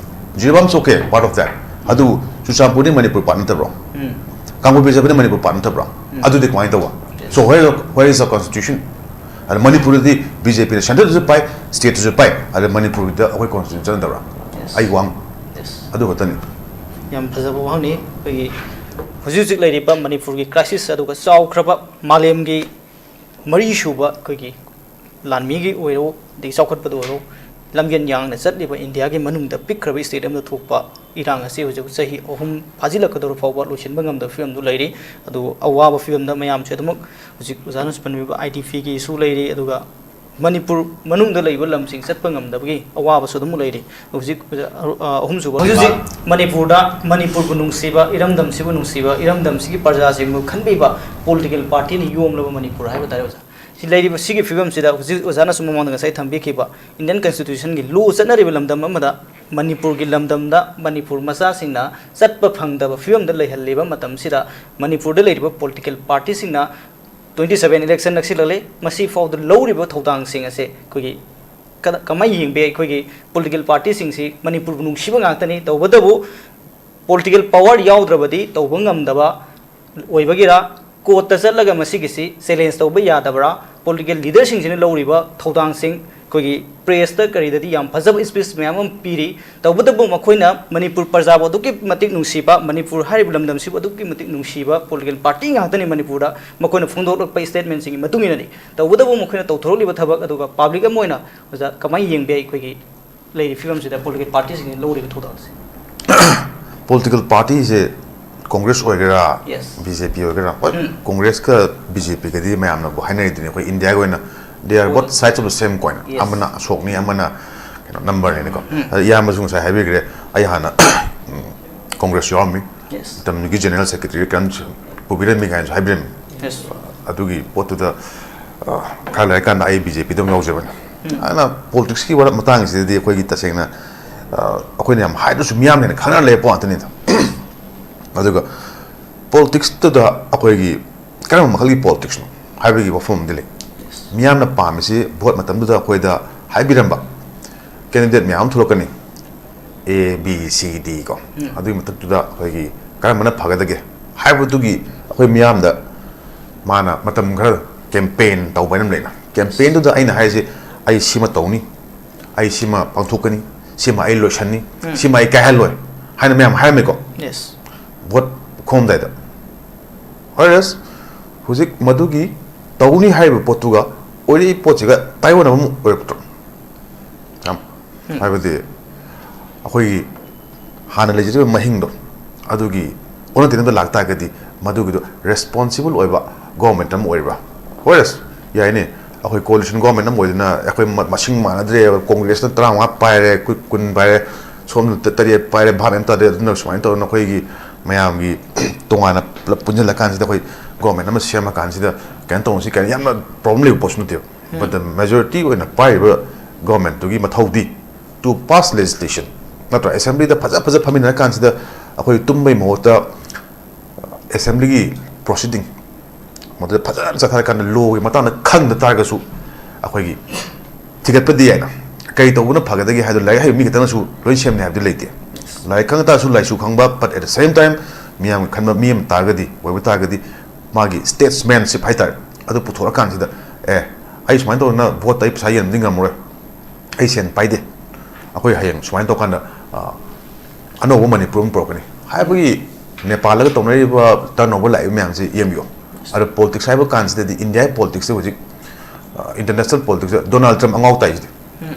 ꯖꯤꯔꯤꯕꯥꯝꯁꯨ okay, part of that. ꯑꯗꯨ ꯆꯨꯔꯆꯥꯟꯄꯨꯔꯗꯤ ꯃꯅꯤꯄꯨꯔ part ꯅꯠꯇꯕ꯭ꯔꯣ? ꯀꯥꯡꯄꯣꯛꯄꯤ ꯆꯠꯄꯗꯤ ꯃꯅꯤꯄꯨꯔ part ꯅꯠꯇꯕ꯭ꯔꯣ? ꯑꯗꯨꯗꯤ ꯀꯃꯥꯏꯅ ꯇꯧꯕ? So where, where is the constitution? ꯑꯗ ꯃꯅꯤꯄꯨꯔꯗꯗꯤ ꯕꯤ ꯖꯦ ꯄꯤꯅ ꯁꯦꯟꯇꯔꯗꯁꯨ ꯄꯥꯏ, ꯁ꯭ꯇꯦꯠꯇꯁꯨ ꯄꯥꯏ, ꯑꯗ ꯃꯅꯤꯄꯨꯔꯒꯤꯗ ꯑꯩꯈꯣꯏ ꯀꯣꯟꯁꯇꯤꯇ꯭ꯌꯨꯁꯟ ꯆꯠꯅꯗꯕ꯭ꯔꯥ? ꯑꯩ ꯋꯥꯍꯪ ꯑꯗꯨ ꯈꯛꯇꯅꯤ꯫ ꯌꯥꯝ ꯐꯖꯕ ꯋꯥꯍꯪꯅꯤ꯫ ꯑꯩꯈꯣꯏꯒꯤ ꯍꯧꯖꯤꯛ ꯍꯧꯖꯤꯛ ꯂꯩꯔꯤꯕ ꯃꯅꯤꯄꯨꯔꯒꯤ ꯀ꯭ꯔꯥꯏꯁꯤꯁ, ꯑꯗꯨꯒ ꯆꯥꯎꯈ꯭ꯔꯕ ꯃꯥꯂꯦꯝꯒꯤ ꯃꯔꯤꯁꯨꯕ ꯑꯩꯈꯣꯏꯒꯤ ꯂꯥꯟꯃꯤꯒꯤ ꯑꯣꯏꯔꯣ, ꯑꯗꯒꯤ ꯆꯥꯎꯈꯠꯄꯗ ꯑꯣꯏꯔꯣ, ꯂꯝꯖꯦꯟ ꯌꯥꯡꯅ ꯆꯠꯂꯤꯕ ꯏꯟꯗꯤꯌꯥꯒꯤ ꯃꯅꯨꯡꯗ ꯄꯤꯛꯈ꯭ꯔꯕ ꯁ꯭ꯇꯦꯠ ꯑꯃꯗ ꯊꯣꯛꯄ ꯏꯔꯥꯡ ꯑꯁꯤ ꯍꯧꯖꯤꯛ ꯆꯍꯤ ꯑꯍꯨꯝ ꯐꯥꯖꯤꯜꯂꯛꯀꯗꯧꯔ ꯐꯥꯎꯕ ꯂꯣꯏꯁꯤꯟꯕ ꯉꯝꯗꯕ ꯐꯤꯕꯝꯗꯨ ꯂꯩꯔꯤ꯫ ꯑꯗꯨ ꯑꯋꯥꯕ ꯐꯤꯕꯝꯗ ꯃꯌꯥꯝꯁꯦ ꯑꯗꯨꯃꯛ ꯍꯧꯖꯤꯛ ꯑꯣꯖꯥꯅꯁꯨ ꯄꯟꯕꯤꯕ ꯑꯥꯏ ꯗꯤ ꯄꯤꯒꯤ ꯏꯁꯨ ꯂꯩꯔꯤ, ꯑꯗꯨꯒ ꯃꯅꯤꯄꯨꯔ ꯃꯅꯨꯡꯗ ꯂꯩꯕ ꯂꯝꯁꯤꯡ ꯆꯠꯄ ꯉꯝꯗꯕꯒꯤ ꯑꯋꯥꯕꯁꯨ ꯑꯗꯨꯝ ꯂꯩꯔꯤ꯫ ꯍꯧꯖꯤꯛ, ꯑ, ꯑꯍꯨꯝꯁꯨꯕ, ꯍꯧꯖꯤꯛ ꯍꯧꯖꯤꯛ ꯃꯅꯤꯄꯨꯔꯗ ꯃꯅꯤꯄꯨꯔꯕꯨ ꯅꯨꯡꯁꯤꯕ, ꯏꯔꯝꯗꯝꯁꯤꯕꯨ ꯅꯨꯡꯁꯤꯕ, ꯏꯔꯝꯗꯝꯁꯤꯒꯤ ꯄ꯭ꯔꯖꯥꯁꯤꯡꯕꯨ ꯈꯟꯕꯤꯕ ꯄꯣꯂꯤꯇꯤꯀꯦꯜ ꯄꯥꯔꯇꯤꯅ ꯌꯣꯝꯂꯕ ꯃꯅꯤꯄꯨꯔ ꯍꯥꯏꯕ ꯇꯥꯔꯦ, ꯑꯣꯖꯥ꯫ ꯁꯤ ꯂꯩꯔꯤꯕ ꯁꯤꯒꯤ ꯐꯤꯕꯝꯁꯤꯗ ꯍꯧꯖꯤꯛ ꯑꯣꯖꯥꯅꯁꯨ ꯃꯃꯥꯡꯗ ꯉꯁꯥꯏ ꯊꯝꯕꯤꯈꯤꯕ ꯏꯟꯗꯤꯌꯟ ꯀꯟꯁꯇꯤꯇ꯭ꯌꯨꯁꯟꯒꯤ ꯂꯣ ꯆꯠꯅꯔꯤꯕ ꯂꯝꯗꯝ ꯑꯃꯗ ꯃꯅꯤꯄꯨꯔꯒꯤ ꯂꯝꯗꯝꯗ ꯃꯅꯤꯄꯨꯔ ꯃꯆꯥꯁꯤꯡꯅ ꯆꯠꯄ ꯐꯪꯗꯕ ꯐꯤꯕꯝꯗ ꯂꯩꯍꯜꯂꯤꯕ ꯃꯇꯝꯁꯤꯗ ꯃꯅꯤꯄꯨꯔꯗ ꯂꯩꯔꯤꯕ ꯄꯣꯂꯤꯇꯤꯀꯦꯜ ꯄꯥꯔꯇꯤꯁꯤꯡꯅ twenty seven election ꯅꯛꯁꯤꯜꯂꯛꯂꯦ꯫ ꯃꯁꯤ ꯐꯥꯎꯗ ꯂꯧꯔꯤꯕ ꯊꯧꯗꯥꯡꯁꯤꯡ ꯑꯁꯦ ꯑꯩꯈꯣꯏꯒꯤ ꯀ-, ꯀꯃꯥꯏꯅ ꯌꯦꯡꯕ ꯌꯥꯏ? ꯑꯩꯈꯣꯏꯒꯤ ꯄꯣꯂꯤꯇꯤꯀꯦꯜ ꯄꯥꯔꯇꯤꯁꯤꯡꯁꯤ ꯃꯅꯤꯄꯨꯔꯕꯨ ꯅꯨꯡꯁꯤꯕ ꯉꯥꯛꯇꯅꯤ, ꯇꯧꯕꯇꯕꯨ ꯄꯣꯂꯤꯇꯤꯀꯦꯜ ꯄꯋꯥꯔ ꯌꯥꯎꯗ꯭ꯔꯕꯗꯤ ꯇꯧꯕ ꯉꯝꯗꯕ ꯑꯣꯏꯕꯒꯤꯔꯥ? ꯀꯣꯔꯠꯇ ꯆꯠꯂꯒ ꯃꯁꯤꯒꯤꯁꯤ ꯆꯦꯂꯦꯟꯖ ꯇꯧꯕ ꯌꯥꯗꯕ꯭ꯔꯥ? ꯄꯣꯂꯤꯇꯤꯀꯦꯜ ꯂꯤꯗꯔꯁꯤꯡꯁꯤꯅ ꯂꯧꯔꯤꯕ ꯊꯧꯗꯥꯡꯁꯤꯡ, ꯑꯩꯈꯣꯏꯒꯤ ꯄ꯭ꯔꯦꯁꯇ ꯀꯔꯤꯗꯗꯤ ꯌꯥꯝ ꯐꯖꯕ ꯁ꯭ꯄꯤꯆ ꯃꯌꯥꯝ ꯑꯃ ꯄꯤꯔꯤ, ꯇꯧꯕꯇꯕꯨ ꯃꯈꯣꯏꯅ ꯃꯅꯤꯄꯨꯔ ꯄ꯭ꯔꯖꯥꯕꯨ ꯑꯗꯨꯛꯀꯤ ꯃꯇꯤꯛ ꯅꯨꯡꯁꯤꯕ, ꯃꯅꯤꯄꯨꯔ ꯍꯥꯏꯔꯤꯕ ꯂꯝꯗꯝꯁꯤꯕꯨ ꯑꯗꯨꯛꯀꯤ ꯃꯇꯤꯛ ꯅꯨꯡꯁꯤꯕ ꯄꯣꯂꯤꯇꯤꯀꯦꯜ ꯄꯥꯔꯇꯤ ꯉꯥꯛꯇꯅꯤ ꯃꯅꯤꯄꯨꯔꯗ꯫ ꯃꯈꯣꯏꯅ ꯐꯣꯡꯗꯣꯛꯂꯛꯄ ꯁ꯭ꯇꯦꯠꯃꯦꯟꯁꯤꯡꯒꯤ ꯃꯇꯨꯡ ꯏꯟꯅꯗꯤ, ꯇꯧꯕꯇꯕꯨ ꯃꯈꯣꯏꯅ ꯇꯧꯊꯣꯔꯛꯂꯤꯕ ꯊꯕꯛ ꯑꯗꯨꯒ ꯄꯕ꯭ꯂꯤꯛ ꯑꯃ ꯑꯣꯏꯅ ꯑꯣꯖꯥ ꯀꯃꯥꯏꯅ ꯌꯦꯡꯕ ꯌꯥꯏ? ꯑꯩꯈꯣꯏꯒꯤ ꯂꯩꯔꯤꯕ ꯐꯤꯕꯝꯁꯤꯗ ꯄꯣꯂꯤꯇꯤꯀꯦꯜ ꯄꯥꯔꯇꯤꯁꯤꯡꯅ ꯂꯧꯔꯤꯕ ꯊꯧꯗꯥꯡꯁꯦ? ꯄꯣꯂꯤꯇꯤꯀꯦꯜ ꯄꯥꯔꯇꯤꯁꯦ ꯀꯣꯡꯒ꯭ꯔꯦꯁ ꯑꯣꯏꯒꯦꯔꯥ, Yes. ꯕꯤ ꯖꯦ ꯄꯤ ꯑꯣꯏꯒꯦꯔꯥ, ꯍꯣꯏ, ꯎꯝ. ꯀꯣꯡꯒ꯭ꯔꯦꯁꯀ ꯕꯤ ꯖꯦ ꯄꯤꯒꯗꯤ ꯃꯌꯥꯝꯅꯕꯨ ꯍꯥꯏꯅꯔꯤꯗꯨꯅꯤ꯫ ꯑꯩꯈꯣꯏ ꯏꯟꯗꯤꯌꯥꯒꯤ ꯑꯣꯏꯅ they are both sides of the same coin. Yes. ꯑꯃꯅ ꯑꯁꯣꯛꯅꯤ, ꯑꯃꯅ ꯀꯩꯅꯣ ꯅꯝꯕꯔꯅꯤꯅꯀꯣ꯫ ꯎꯝ. ꯑꯗ ꯏꯌꯥꯝꯕꯁꯨ ꯉꯁꯥꯏ ꯍꯥꯏꯕꯤꯈ꯭ꯔꯦ, ꯑꯩ ꯍꯥꯟꯅ ꯎꯝ, ꯀꯣꯡꯒ꯭ꯔꯦꯁ ꯌꯥꯎꯔꯝꯃꯤ꯫ Yes. ꯃꯇꯝꯗꯨꯒꯤ ꯖꯦꯅꯔꯦꯜ ꯁꯦꯀ꯭ꯔꯦꯇꯔꯤ ꯀꯔꯝ ꯄꯨꯕꯤꯔꯝꯃꯤ ꯀꯥꯏꯅꯁꯨ ꯍꯥꯏꯕꯤꯔꯝꯃꯤ꯫ Yes. ꯑꯗꯨꯒꯤ ꯄꯣꯠꯇꯨꯗ, ꯑ, ꯈꯔ ꯂꯩꯔꯀꯥꯟꯗ ꯑꯩ ꯕꯤ ꯖꯦ ꯄꯤꯗ ꯑꯃꯨꯛ ꯌꯥꯎꯖꯕꯅꯤ꯫ ꯎꯝ. ꯑꯗꯨꯅ ꯄꯣꯂꯤꯇꯤꯛꯁꯀꯤ ꯋꯥꯔ-, ꯃꯇꯥꯡꯁꯤꯗꯗꯤ ꯑꯩꯈꯣꯏꯒꯤ ꯇꯁꯦꯡꯅ ꯑꯩꯈꯣꯏꯅ ꯌꯥꯝ ꯍꯥꯏꯗ꯭ꯔꯁꯨ ꯃꯤꯌꯥꯝꯅ ꯍꯦꯟꯅ ꯈꯪꯅ ꯂꯩꯕ ꯄꯣꯠ ꯉꯥꯛꯇꯅꯤꯗ꯫ ꯑꯗꯨꯒ ꯄꯣꯂꯤꯇꯤꯛꯁꯇꯨꯗ ꯑꯩꯈꯣꯏꯒꯤ ꯀꯔꯝꯕ ꯃꯈꯜꯒꯤ ꯄꯣꯂꯤꯇꯤꯛꯁꯅꯣ ꯍꯥꯏꯕꯒꯤ ꯋꯥꯐꯝ ꯑꯃꯗꯤ ꯂꯩ꯫ ꯃꯤꯌꯥꯝꯅ ꯄꯥꯝꯃꯤꯁꯤ ꯚꯣꯠ ꯃꯇꯝꯗꯨꯗ ꯑꯩꯈꯣꯏꯗ ꯍꯥꯏꯕꯤꯔꯝꯕ ꯀꯦꯟꯗꯤꯗꯦꯠ ꯃꯌꯥꯝ ꯑꯃ ꯊꯣꯛꯂꯛꯀꯅꯤ, ꯑꯦ, ꯕꯤ, ꯁꯤ, ꯗꯤ ꯀꯣ꯫ ꯎꯝ꯫ ꯑꯗꯨꯒꯤ ꯃꯊꯛꯇꯨꯗ ꯑꯩꯈꯣꯏꯒꯤ ꯀꯔꯝꯕꯅ ꯐꯒꯗꯒꯦ ꯍꯥꯏꯕꯗꯨꯒꯤ ꯑꯩꯈꯣꯏ ꯃꯤꯌꯥꯝꯗ ꯃꯥꯅ ꯃꯇꯝ ꯈꯔ ꯀꯦꯝꯄꯦꯟ ꯇꯧꯕ ꯍꯥꯏꯅ ꯑꯃ ꯂꯩꯅ, ꯀꯦꯝꯄꯦꯟꯗꯨꯗ ꯑꯩꯅ ꯍꯥꯏꯁꯦ, "ꯑꯩ ꯁꯤꯃ ꯇꯧꯅꯤ, ꯑꯩ ꯁꯤꯃ ꯄꯥꯡꯊꯣꯛꯀꯅꯤ, ꯁꯤꯃ ꯑꯩ ꯂꯣꯏꯁꯟꯅꯤ, ꯎꯝ꯫ ꯁꯤꯃ ꯑꯩ ꯀꯥꯏꯍꯜꯂꯣꯏ" ꯍꯥꯏꯅ ꯃꯌꯥꯝ ꯍꯥꯏꯔꯝꯃꯤꯀꯣ꯫ Yes꯫ ꯚꯣꯠ ꯈꯣꯝꯗꯥꯏꯗ꯫ Whereas ꯍꯧꯖꯤꯛ ꯃꯗꯨꯒꯤ ꯇꯧꯅꯤ ꯍꯥꯏꯔꯤꯕ ꯄꯣꯠꯇꯨꯒ ꯑꯣꯏꯔꯛꯏ ꯄꯣꯠꯁꯤꯒ ꯇꯥꯏꯑꯣꯟꯅꯕ ꯑꯃ ꯑꯣꯏꯔꯛꯇ꯭ꯔꯣ? ꯌꯥꯝ ꯎꯝ꯫ ꯍꯥꯏꯕꯗꯤ ꯑꯩꯈꯣꯏꯒꯤ ꯍꯥꯟꯅ ꯂꯩꯖꯔꯤꯕ ꯃꯍꯤꯡꯗꯣ ꯑꯗꯨꯒꯤ ꯑꯣꯟꯅ ꯇꯩꯅꯕ ꯂꯥꯛꯇꯥꯔꯒꯗꯤ ꯃꯗꯨꯒꯤꯗꯣ ꯔꯦꯁꯄꯣꯟꯁꯤꯕꯜ ꯑꯣꯏꯕ ꯒꯣꯔꯃꯦꯟ ꯑꯃ ꯑꯣꯏꯔꯤꯕ꯭ꯔꯥ? Whereas ꯌꯥꯏꯅꯦ, ꯑꯩꯈꯣꯏ ꯀꯣꯂꯤꯁꯟ ꯒꯣꯔꯃꯦꯟ ꯑꯃ ꯑꯣꯏꯗꯅ ꯑꯩꯈꯣꯏ ꯃ-, ꯃꯁꯤꯡ ꯃꯥꯟꯅꯗ꯭ꯔꯦ, ꯀꯣꯡꯒ꯭ꯔꯦꯁꯅ ꯇꯔꯥꯃꯉꯥ ꯄꯥꯏꯔꯦ, ꯑꯩꯈꯣꯏ ꯀꯨꯟ ꯄꯥꯏꯔꯦ, ꯁꯣꯝꯗ ꯇꯔꯦꯠ ꯄꯥꯏꯔꯦ, ꯚꯥꯞ ꯑꯃ ꯇꯥꯗꯦ꯫ ꯑꯗꯨꯅ ꯁꯨꯃꯥꯏꯅ ꯇꯧꯗꯅ ꯑꯩꯈꯣꯏꯒꯤ ꯃꯌꯥꯝꯒꯤ ꯇꯣꯉꯥꯟꯅ ꯄꯨꯂꯞ ꯄꯨꯟꯁꯤꯜꯂꯀꯥꯟꯁꯤꯗ ꯑꯩꯈꯣꯏ ꯒꯣꯔꯃꯦꯟ ꯑꯃ ꯁꯦꯝꯃꯀꯥꯟꯁꯤꯗ ꯀꯩꯅꯣ ꯇꯧꯅꯁꯤ ꯀꯥꯏꯅ ꯌꯥꯝꯅ ꯄ꯭ꯔꯣꯕ꯭ꯂꯦꯝ ꯂꯩꯕ ꯄꯣꯠꯁꯨ ꯅꯠꯇꯦꯕ꯫ But the majority ꯑꯣꯏꯅ ꯄꯥꯏꯔꯤꯕ ꯒꯣꯔꯃꯦꯟꯇꯨꯒꯤ ꯃꯊꯧꯗꯤ to pass legislation, ꯅꯠꯇ꯭ꯔꯥ? ꯑꯦꯁꯦꯝꯕ꯭ꯂꯤꯗ ꯐꯖ ꯐꯖ ꯐꯝꯃꯤꯟꯅꯔ ꯀꯥꯟꯁꯤꯗ ꯑꯩꯈꯣꯏ ꯇꯨꯝꯕꯩ ꯃꯍꯨꯠꯇ ꯑꯦꯁꯦꯝꯕ꯭ꯂꯤꯒꯤ ꯄ꯭ꯔꯣꯁꯤꯗꯤꯡ ꯃꯗꯨꯗ ꯐꯖꯅ ꯆꯠꯊꯔꯀꯥꯟꯗ ꯂꯣꯒꯤ ꯃꯇꯥꯡꯗ ꯈꯪꯗ ꯇꯥꯔꯒꯁꯨ ꯑꯩꯈꯣꯏꯒꯤ ꯊꯤꯒꯠꯄꯗꯤ ꯌꯥꯏꯅ꯫ ꯀꯔꯤ ꯇꯧꯕꯅ ꯐꯒꯗꯒꯦ ꯍꯥꯏꯗꯣ ꯂꯥꯏꯔꯤꯛ ꯍꯩꯕ ꯃꯤ ꯈꯛꯇꯅꯁꯨ ꯂꯣꯏ ꯁꯦꯝꯅꯤ ꯍꯥꯏꯕꯗꯤ ꯂꯩꯇꯦ꯫ ꯂꯥꯏꯔꯤꯛ ꯈꯪꯉ ꯇꯥꯔꯁꯨ, ꯂꯥꯏꯁꯨ ꯈꯪꯕ, but at the same time ꯃꯤꯌꯥꯝꯒꯤ ꯈꯟꯕ ꯃꯤ ꯑꯃ ꯇꯥꯔꯒꯗꯤ, ꯑꯣꯏꯕ ꯇꯥꯔꯒꯗꯤ, ꯃꯥꯒꯤ statesmanship ꯍꯥꯏꯇꯥꯔꯦ, ꯑꯗꯨ ꯄꯨꯊꯣꯔꯛꯑꯀꯥꯟꯁꯤꯗ, "ꯑꯦ, ꯑꯩ ꯁꯨꯃꯥꯏꯅ ꯇꯧꯗꯅ ꯚꯣꯠꯇ ꯑꯩ ꯄꯩꯁꯥ ꯌꯦꯟꯕꯗꯤ ꯉꯝꯃꯔꯣꯏ, ꯑꯩ ꯁꯦꯟ ꯄꯥꯏꯗꯦ, ꯑꯩꯈꯣꯏ ꯍꯌꯦꯡ ꯁꯨꯃꯥꯏꯅ ꯇꯧꯔꯀꯥꯟꯗ, ꯑ, ꯑꯅꯧꯕ ꯃꯅꯤꯄꯨꯔ ꯑꯃ ꯄꯨꯔꯛꯀꯅꯤ" ꯍꯥꯏꯕꯒꯤ ꯅꯦꯄꯥꯜꯗꯒ ꯇꯧꯅꯔꯤꯕ turnover ꯂꯥꯛꯏꯕ ꯃꯌꯥꯝꯁꯤ ꯌꯦꯡꯕꯤꯌꯣ꯫ ꯑꯗꯣ ꯄꯣꯂꯤꯇꯤꯛꯁ ꯍꯥꯏꯕ ꯀꯥꯟꯁꯤꯗꯗꯤ ꯏꯟꯗꯤꯌꯥꯒꯤ ꯄꯣꯂꯤꯇꯤꯛꯁꯇ ꯍꯧꯖꯤꯛ, ꯑ, international ꯄꯣꯂꯤꯇꯤꯛꯁꯇ ꯗꯣꯅꯥꯜꯗ ꯇ꯭ꯔꯝꯞ ꯑꯉꯥꯎ ꯇꯥꯏꯁꯤꯗꯤ꯫ ꯎꯝ꯫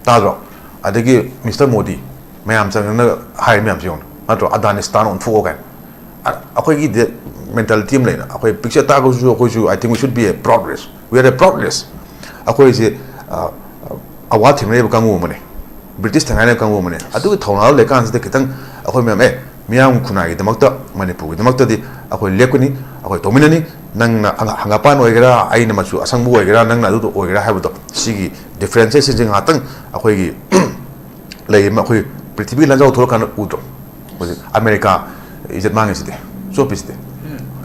ꯇꯥꯗ꯭ꯔꯣ? ꯑꯗꯒꯤ ꯃꯤꯁꯇꯔ ꯃꯣꯗꯤ, ꯃꯌꯥꯝ ꯆꯪꯗꯅ ꯍꯥꯏꯔꯤ ꯃꯌꯥꯝꯁꯤ ꯌꯦꯡꯉꯨ, ꯅꯠꯇ꯭ꯔꯣ? ꯑꯐꯒꯥꯅꯤꯁꯇꯥꯟ ꯑꯣꯟꯊꯣꯛꯑꯣ ꯀꯥꯏꯅ꯫ ꯑ-, ꯑꯩꯈꯣꯏꯒꯤꯗꯤ ꯃꯦꯟꯇꯥꯂꯤꯇꯤ ꯑꯃ ꯂꯩꯅ, ꯑꯩꯈꯣꯏ ꯄꯤꯛꯆꯔ ꯇꯥꯔꯒꯁꯨ ꯑꯩꯈꯣꯏꯁꯨ, "I think we should be a progress, we are a progress." ꯑꯩꯈꯣꯏꯁꯦ, ꯑ, ꯑꯋꯥ ꯊꯦꯡꯅꯔꯤꯕ ꯀꯥꯡꯕꯨ ꯑꯃꯅꯤ, ꯕ꯭ꯔꯤꯇꯤꯁ ꯊꯦꯡꯅꯔꯤꯕ ꯀꯥꯡꯕꯨ ꯑꯃꯅꯤ꯫ ꯑꯗꯨꯒꯤ ꯊꯧꯅꯥꯗ ꯂꯩꯀꯥꯟꯁꯤꯗ ꯈꯤꯇꯪ ꯑꯩꯈꯣꯏ ꯃꯌꯥꯝ, "ꯑꯦ, ꯃꯤꯌꯥꯝ ꯈꯨꯟꯅꯥꯏꯒꯤꯗꯃꯛꯇ, ꯃꯅꯤꯄꯨꯔꯒꯤꯗꯃꯛꯇꯗꯤ ꯑꯩꯈꯣꯏ ꯂꯦꯞꯀꯅꯤ, ꯑꯩꯈꯣꯏ ꯇꯧꯃꯤꯟꯅꯅꯤ, ꯅꯪꯅ ꯍꯪꯒ-, ꯍꯪꯒꯥꯄꯥꯟ ꯑꯣꯏꯒꯦꯔꯥ, ꯑꯩꯅ ꯃꯆꯨ ꯑꯁꯪꯕ ꯑꯣꯏꯒꯦꯔꯥ, ꯅꯪꯅ ꯑꯗꯨꯗꯣ ꯑꯣꯏꯒꯦꯔꯥ" ꯍꯥꯏꯕꯗꯣ, ꯁꯤꯒꯤ ꯗꯤꯐ꯭ꯔꯦꯟꯁꯤꯌꯦꯁꯟꯁꯦ ꯉꯥꯛꯇꯪ ꯑꯩꯈꯣꯏꯒꯤ ꯂꯩ ꯑꯃ ꯑꯩꯈꯣꯏ ꯄ꯭ꯔꯤꯊꯤꯕꯤꯒꯤ ꯂꯥꯟꯖꯥꯎ ꯊꯣꯛꯂꯀꯥꯟꯗ ꯎꯗ꯭ꯔꯣ? ꯍꯧꯖꯤꯛ ꯑꯃꯦꯔꯤꯀꯥ ꯏꯖꯠ ꯃꯥꯡꯉꯤꯁꯤꯗꯤ, ꯆꯣꯞꯄꯤꯁꯤꯗꯤ꯫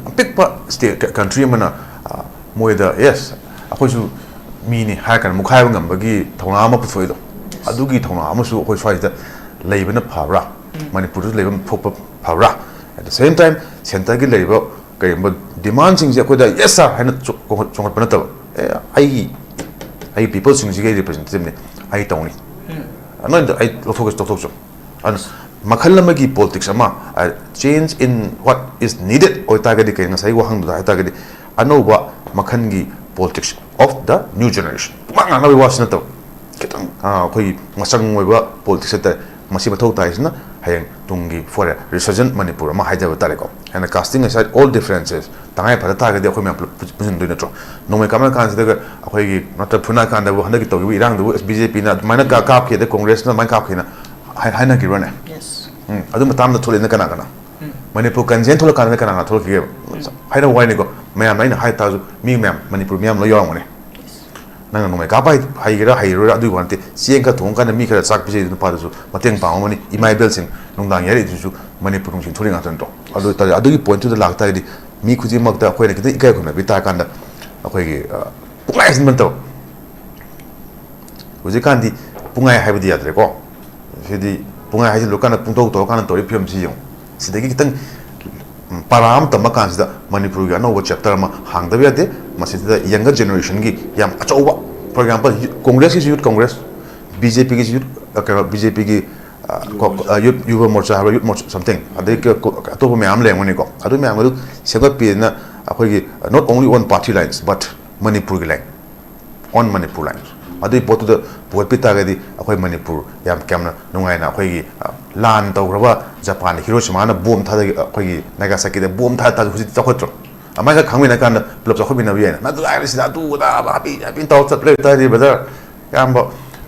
ꯑꯄꯤꯛꯄ ꯁ꯭ꯇꯦꯠ, ꯀꯟꯇ꯭ꯔꯤ ꯑꯃꯅ, ꯑ, ꯃꯣꯏꯗ, "ꯌꯦꯁ, ꯑꯩꯈꯣꯏꯁꯨ ꯃꯤꯅꯤ" ꯍꯥꯏꯔ ꯀꯥꯟꯗ ꯃꯨꯛꯈꯥꯏꯕ ꯉꯝꯕꯒꯤ ꯊꯧꯅꯥ ꯑꯃ ꯄꯨꯊꯣꯛꯏꯗꯣ, ꯑꯗꯨꯒꯤ ꯊꯧꯅꯥ ꯑꯃꯁꯨ ꯑꯩꯈꯣꯏ ꯁ꯭ꯋꯥꯏꯁꯤꯗ ꯂꯩꯕꯅ ꯐꯕ꯭ꯔꯥ? ꯃꯅꯤꯄꯨꯔꯗꯁꯨ ꯂꯩꯕ ꯊꯣꯛꯄ ꯐꯕ꯭ꯔꯥ? At the same time, ꯁꯦꯟꯇꯔꯒꯤ ꯂꯩꯔꯤꯕ ꯀꯔꯤꯒꯨꯝꯕ ꯗꯤꯃꯥꯟꯁꯤꯡꯁꯦ ꯑꯩꯈꯣꯏꯗ "ꯌꯦꯁ ꯁꯥꯔ" ꯍꯥꯏꯅ ꯆꯣ-, ꯆꯣꯡꯈꯠꯄ ꯅꯠꯇꯕ, "ꯑꯦ, ꯑꯩꯒꯤ, ꯑꯩꯒꯤ ꯄꯤꯄꯜꯁꯤꯡꯁꯤꯒꯤ ꯑꯩ ꯔꯤꯄ꯭ꯔꯖꯦꯟꯇꯦꯇꯤꯚꯅꯤ, ꯑꯩ ꯇꯧꯅꯤ, ꯅꯣꯏꯅ ꯑꯩ ꯂꯧꯊꯣꯛꯀꯦꯁꯨ ꯂꯧꯊꯣꯛꯆꯧ"꯫ ꯑꯗꯨꯅ ꯃꯈꯜ ꯑꯃꯒꯤ ꯄꯣꯂꯤꯇꯤꯛꯁ ꯑꯃ, change in what is needed ꯑꯣꯏꯇꯥꯔꯒꯗꯤ, ꯀꯩ, ꯉꯁꯥꯏ ꯋꯥꯍꯪꯗꯨꯗ ꯍꯥꯏꯇꯥꯔꯒꯗꯤ, ꯑꯅꯧꯕ ꯃꯈꯜꯒꯤ politics of the new generation꯫ ꯄꯨꯡꯉꯥꯡ ꯉꯥꯡꯅꯕꯒꯤ ꯋꯥꯁꯨ ꯅꯠꯇꯕ, ꯈꯤꯇꯪ, ꯑ, ꯑꯩꯈꯣꯏꯒꯤ ꯃꯆꯪ ꯑꯣꯏꯕ ꯄꯣꯂꯤꯇꯤꯛꯁ ꯍꯥꯏꯇꯥꯔꯦ꯫ ꯃꯁꯤ ꯃꯊꯧ ꯇꯥꯏꯁꯤꯅ ꯍꯌꯦꯡ ꯇꯨꯡꯒꯤ for a resurgent ꯃꯅꯤꯄꯨꯔ ꯑꯃ ꯍꯥꯏꯖꯕ ꯇꯥꯔꯦꯀꯣ꯫ And casting aside all differences, ꯇꯉꯥꯏ ꯐꯗ ꯇꯥꯔꯒꯗꯤ ꯑꯩꯈꯣꯏ ꯃꯌꯥꯝ ꯄꯨꯂꯞ ꯄꯨꯟꯁꯤꯟꯗꯣꯏ ꯅꯠꯇ꯭ꯔꯣ? ꯅꯣꯡꯃꯩ ꯀꯥꯞꯅ ꯀꯥꯟꯁꯤꯗꯒ ꯑꯩꯈꯣꯏꯒꯤ ꯅꯠꯇ꯭ꯔ ꯐꯨꯅ ꯀꯥꯟꯗꯕꯨ ꯍꯟꯗꯛꯀꯤ ꯇꯧꯈꯤꯕ ꯏꯔꯥꯡꯗꯨꯕꯨ ꯑꯦꯁ ꯕꯤ ꯖꯦ ꯄꯤꯅ ꯑꯗꯨꯃꯥꯏꯅ ꯀꯥ-, ꯀꯥꯞꯈꯤ, ꯑꯗꯩ ꯀꯣꯡꯒ꯭ꯔꯦꯁꯅ ꯑꯗꯨꯃꯥꯏꯅ ꯀꯥꯞꯈꯤꯅ ꯍꯥꯏ-, ꯍꯥꯏꯅꯈꯤꯕ꯭ꯔꯅꯦ? ꯎꯝ, ꯑꯗꯨ ꯃꯇꯥꯡꯗ ꯊꯣꯛꯂꯛꯏꯅ ꯀꯅꯥ ꯀꯅꯥ? ꯃꯅꯤꯄꯨꯔ ꯀꯟꯖꯦꯟ ꯊꯣꯛꯂꯀꯥꯟꯗ ꯀꯅꯥ ꯀꯅꯥ ꯊꯣꯛꯂꯛꯈꯤꯒꯦꯕ? ꯍꯥꯏꯅ ꯋꯥꯔꯤꯅꯤꯀꯣ, ꯃꯌꯥꯝꯅ ꯑꯩꯅ ꯍꯥꯏ ꯇꯥꯔꯁꯨ ꯃꯤ ꯃꯌꯥꯝ, ꯃꯅꯤꯄꯨꯔ ꯃꯤꯌꯥꯝ ꯂꯣꯏ ꯌꯥꯎꯔꯝꯒꯅꯤ꯫ ꯅꯪꯅ ꯅꯣꯡꯃꯩ ꯀꯥꯞꯄ ꯍꯩ-, ꯍꯩꯒꯦꯔꯥ ꯍꯩꯔꯣꯏꯔꯥ ꯑꯗꯨꯒꯤ ꯋꯥ ꯅꯠꯇꯦ꯫ ꯆꯦꯡ ꯈꯔ ꯊꯣꯡꯉꯀꯥꯟꯗ ꯃꯤ ꯈꯔ ꯆꯥꯛ ꯄꯤꯖꯩ ꯅꯨꯄꯥꯗꯨꯁꯨ ꯃꯇꯦꯡ ꯄꯥꯡꯉꯝꯒꯅꯤ꯫ ꯏꯃꯥ ꯏꯕꯦꯜꯁꯤꯡ ꯅꯨꯡꯗꯥꯡ ꯌꯥꯏꯔꯛꯏꯗꯨꯁꯨ ꯃꯅꯤꯄꯨꯔ ꯅꯨꯡꯁꯤ ꯊꯣꯛꯂꯛꯏ ꯉꯥꯛꯇ ꯅꯠꯇ꯭ꯔꯣ? ꯑꯗꯨ ꯑꯣꯏꯇꯥꯔꯗꯤ ꯑꯗꯨꯒꯤ ꯄꯣꯏꯟꯠꯇꯨꯗ ꯂꯥꯛꯇꯥꯔꯒꯗꯤ ꯃꯤ ꯈꯨꯗꯤꯡꯃꯛꯇ ꯑꯩꯈꯣꯏꯅ ꯈꯤꯇꯪ ꯏꯀꯥꯏ ꯈꯨꯝꯅꯕꯤ ꯇꯥꯔꯀꯥꯟꯗ ꯑꯩꯈꯣꯏꯒꯤ, ꯑ, ꯄꯨꯡꯍꯥꯏ ꯍꯥꯏꯖꯤꯟꯕ ꯅꯠꯇꯕ꯫ ꯍꯧꯖꯤꯛꯀꯥꯟꯗꯤ ꯄꯨꯡꯍꯥꯏ ꯍꯥꯏꯕꯗꯤ ꯌꯥꯗ꯭ꯔꯦꯀꯣ꯫ ꯁꯤꯗꯤ ꯄꯨꯡꯍꯥꯏ ꯍꯥꯏꯖꯤꯜꯂꯨꯔꯀꯥꯟꯗ ꯄꯨꯡꯇꯧ ꯇꯧꯔꯀꯥꯟꯗ ꯇꯧꯔꯤꯕ ꯐꯤꯕꯝꯁꯤ ꯌꯦꯡꯉꯨ꯫ ꯁꯤꯗꯒꯤ ꯈꯤꯇꯪ, ꯎꯝ, ꯄꯔꯥ ꯑꯃ ꯇꯝꯕ ꯀꯥꯟꯁꯤꯗ ꯃꯅꯤꯄꯨꯔꯒꯤ ꯑꯅꯧꯕ ꯆꯦꯞꯇꯔ ꯑꯃ ꯍꯥꯡꯗꯕ ꯌꯥꯗꯦ꯫ ꯃꯁꯤꯗ ꯌꯪꯒꯔ ꯖꯦꯅꯦꯔꯦꯁꯟꯒꯤ ꯌꯥꯝ ꯑꯆꯧꯕ, for example, ꯀꯣꯡꯒ꯭ꯔꯦꯁꯀꯤꯁꯨ ꯌꯨꯠ ꯀꯣꯡꯒ꯭ꯔꯦꯁ, ꯕꯤ ꯖꯦ ꯄꯤꯒꯤꯁꯨ ꯌꯨꯠ, ꯑ, ꯀꯩꯅꯣ, ꯕꯤ ꯖꯦ ꯄꯤꯒꯤ, ꯑ, ꯀꯣ-, ꯑ, ꯌꯨꯠ, ꯌꯨꯕ ꯃꯣꯔꯆꯥ ꯍꯥꯏꯕ꯭ꯔꯥ, ꯌꯨꯠ ꯃꯣꯔꯆꯥ something, ꯑꯗꯩ ꯀ-, ꯀꯣ-, ꯑꯇꯣꯞꯄ ꯃꯌꯥꯝ ꯑꯃ ꯂꯩꯔꯝꯒꯅꯤꯀꯣ꯫ ꯑꯗꯨ ꯃꯌꯥꯝ ꯑꯗꯨ ꯁꯦꯝꯒꯠꯄꯤꯗꯅ ꯑꯩꯈꯣꯏꯒꯤ, not only on party lines but ꯃꯅꯤꯄꯨꯔꯒꯤ ꯂꯥꯏꯟ, on ꯃꯅꯤꯄꯨꯔ ꯂꯥꯏꯟ꯫ ꯑꯗꯨꯒꯤ ꯄꯣꯠꯇꯨꯗ ꯄꯨꯈꯠꯄꯤ ꯇꯥꯔꯒꯗꯤ ꯑꯩꯈꯣꯏ ꯃꯅꯤꯄꯨꯔ ꯌꯥꯝ ꯀꯌꯥꯝꯅ ꯅꯨꯡꯉꯥꯏꯅ ꯑꯩꯈꯣꯏꯒꯤ, ꯑ, ꯂꯥꯟ ꯇꯧꯈ꯭ꯔꯕ ꯖꯄꯥꯟꯗ ꯍꯤꯔꯣꯁꯤꯃꯥꯅ ꯕꯣꯝ ꯊꯥꯗꯈꯤ-, ꯑꯩꯈꯣꯏꯒꯤ ꯅꯥꯒꯥꯁꯥꯀꯤꯗ ꯕꯣꯝ ꯊꯥꯗ ꯇꯥꯔꯁꯨ ꯍꯧꯖꯤꯛꯇꯤ ꯆꯥꯎꯈꯠꯇ꯭ꯔꯣ? ꯑꯗꯨꯃꯥꯏꯅ ꯈꯪꯃꯤꯟꯅ ꯀꯥꯟꯗ ꯄꯨꯂꯞ ꯆꯥꯎꯈꯠꯃꯤꯟꯅꯕ ꯌꯥꯏꯅ꯫ ꯅꯠꯇ꯭ꯔꯒ ꯍꯥꯏꯕꯁꯤꯗ ꯑꯗꯨ ꯑꯗꯥ ꯍꯥꯞꯄꯤ ꯍꯥꯞꯄꯤ ꯇꯧꯔ ꯆꯠꯄ ꯂꯩ ꯇꯥꯔꯗꯤ, ꯕ꯭ꯔꯗꯔ, ꯏꯌꯥꯝꯕ,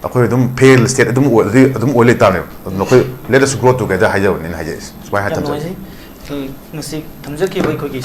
ꯑꯩꯈꯣꯏ ꯑꯗꯨꯝ ꯐꯦꯜ ꯁ꯭ꯇꯦꯠ ꯑꯗꯨꯝ ꯑꯣꯏ-, ꯑꯗꯨꯝ ꯑꯣꯏ ꯂꯩ ꯇꯥꯕꯅꯦꯕ꯫ ꯑꯗꯨꯅ ꯑꯩꯈꯣꯏ let us grow together ꯍꯥꯏꯖꯕꯅꯤꯅ ꯍꯥꯏꯖꯔꯤꯁꯦ꯫ ꯁꯨꯃꯥꯏꯅ ꯌꯥꯝ ꯊꯝꯖꯒꯦ꯫ ꯅꯨꯡꯉꯥꯏꯖꯩ꯫ ꯑꯩꯈꯣꯏ ꯉꯁꯤ ꯊꯝꯖꯈꯤꯕ ꯑꯩꯈꯣꯏꯒꯤ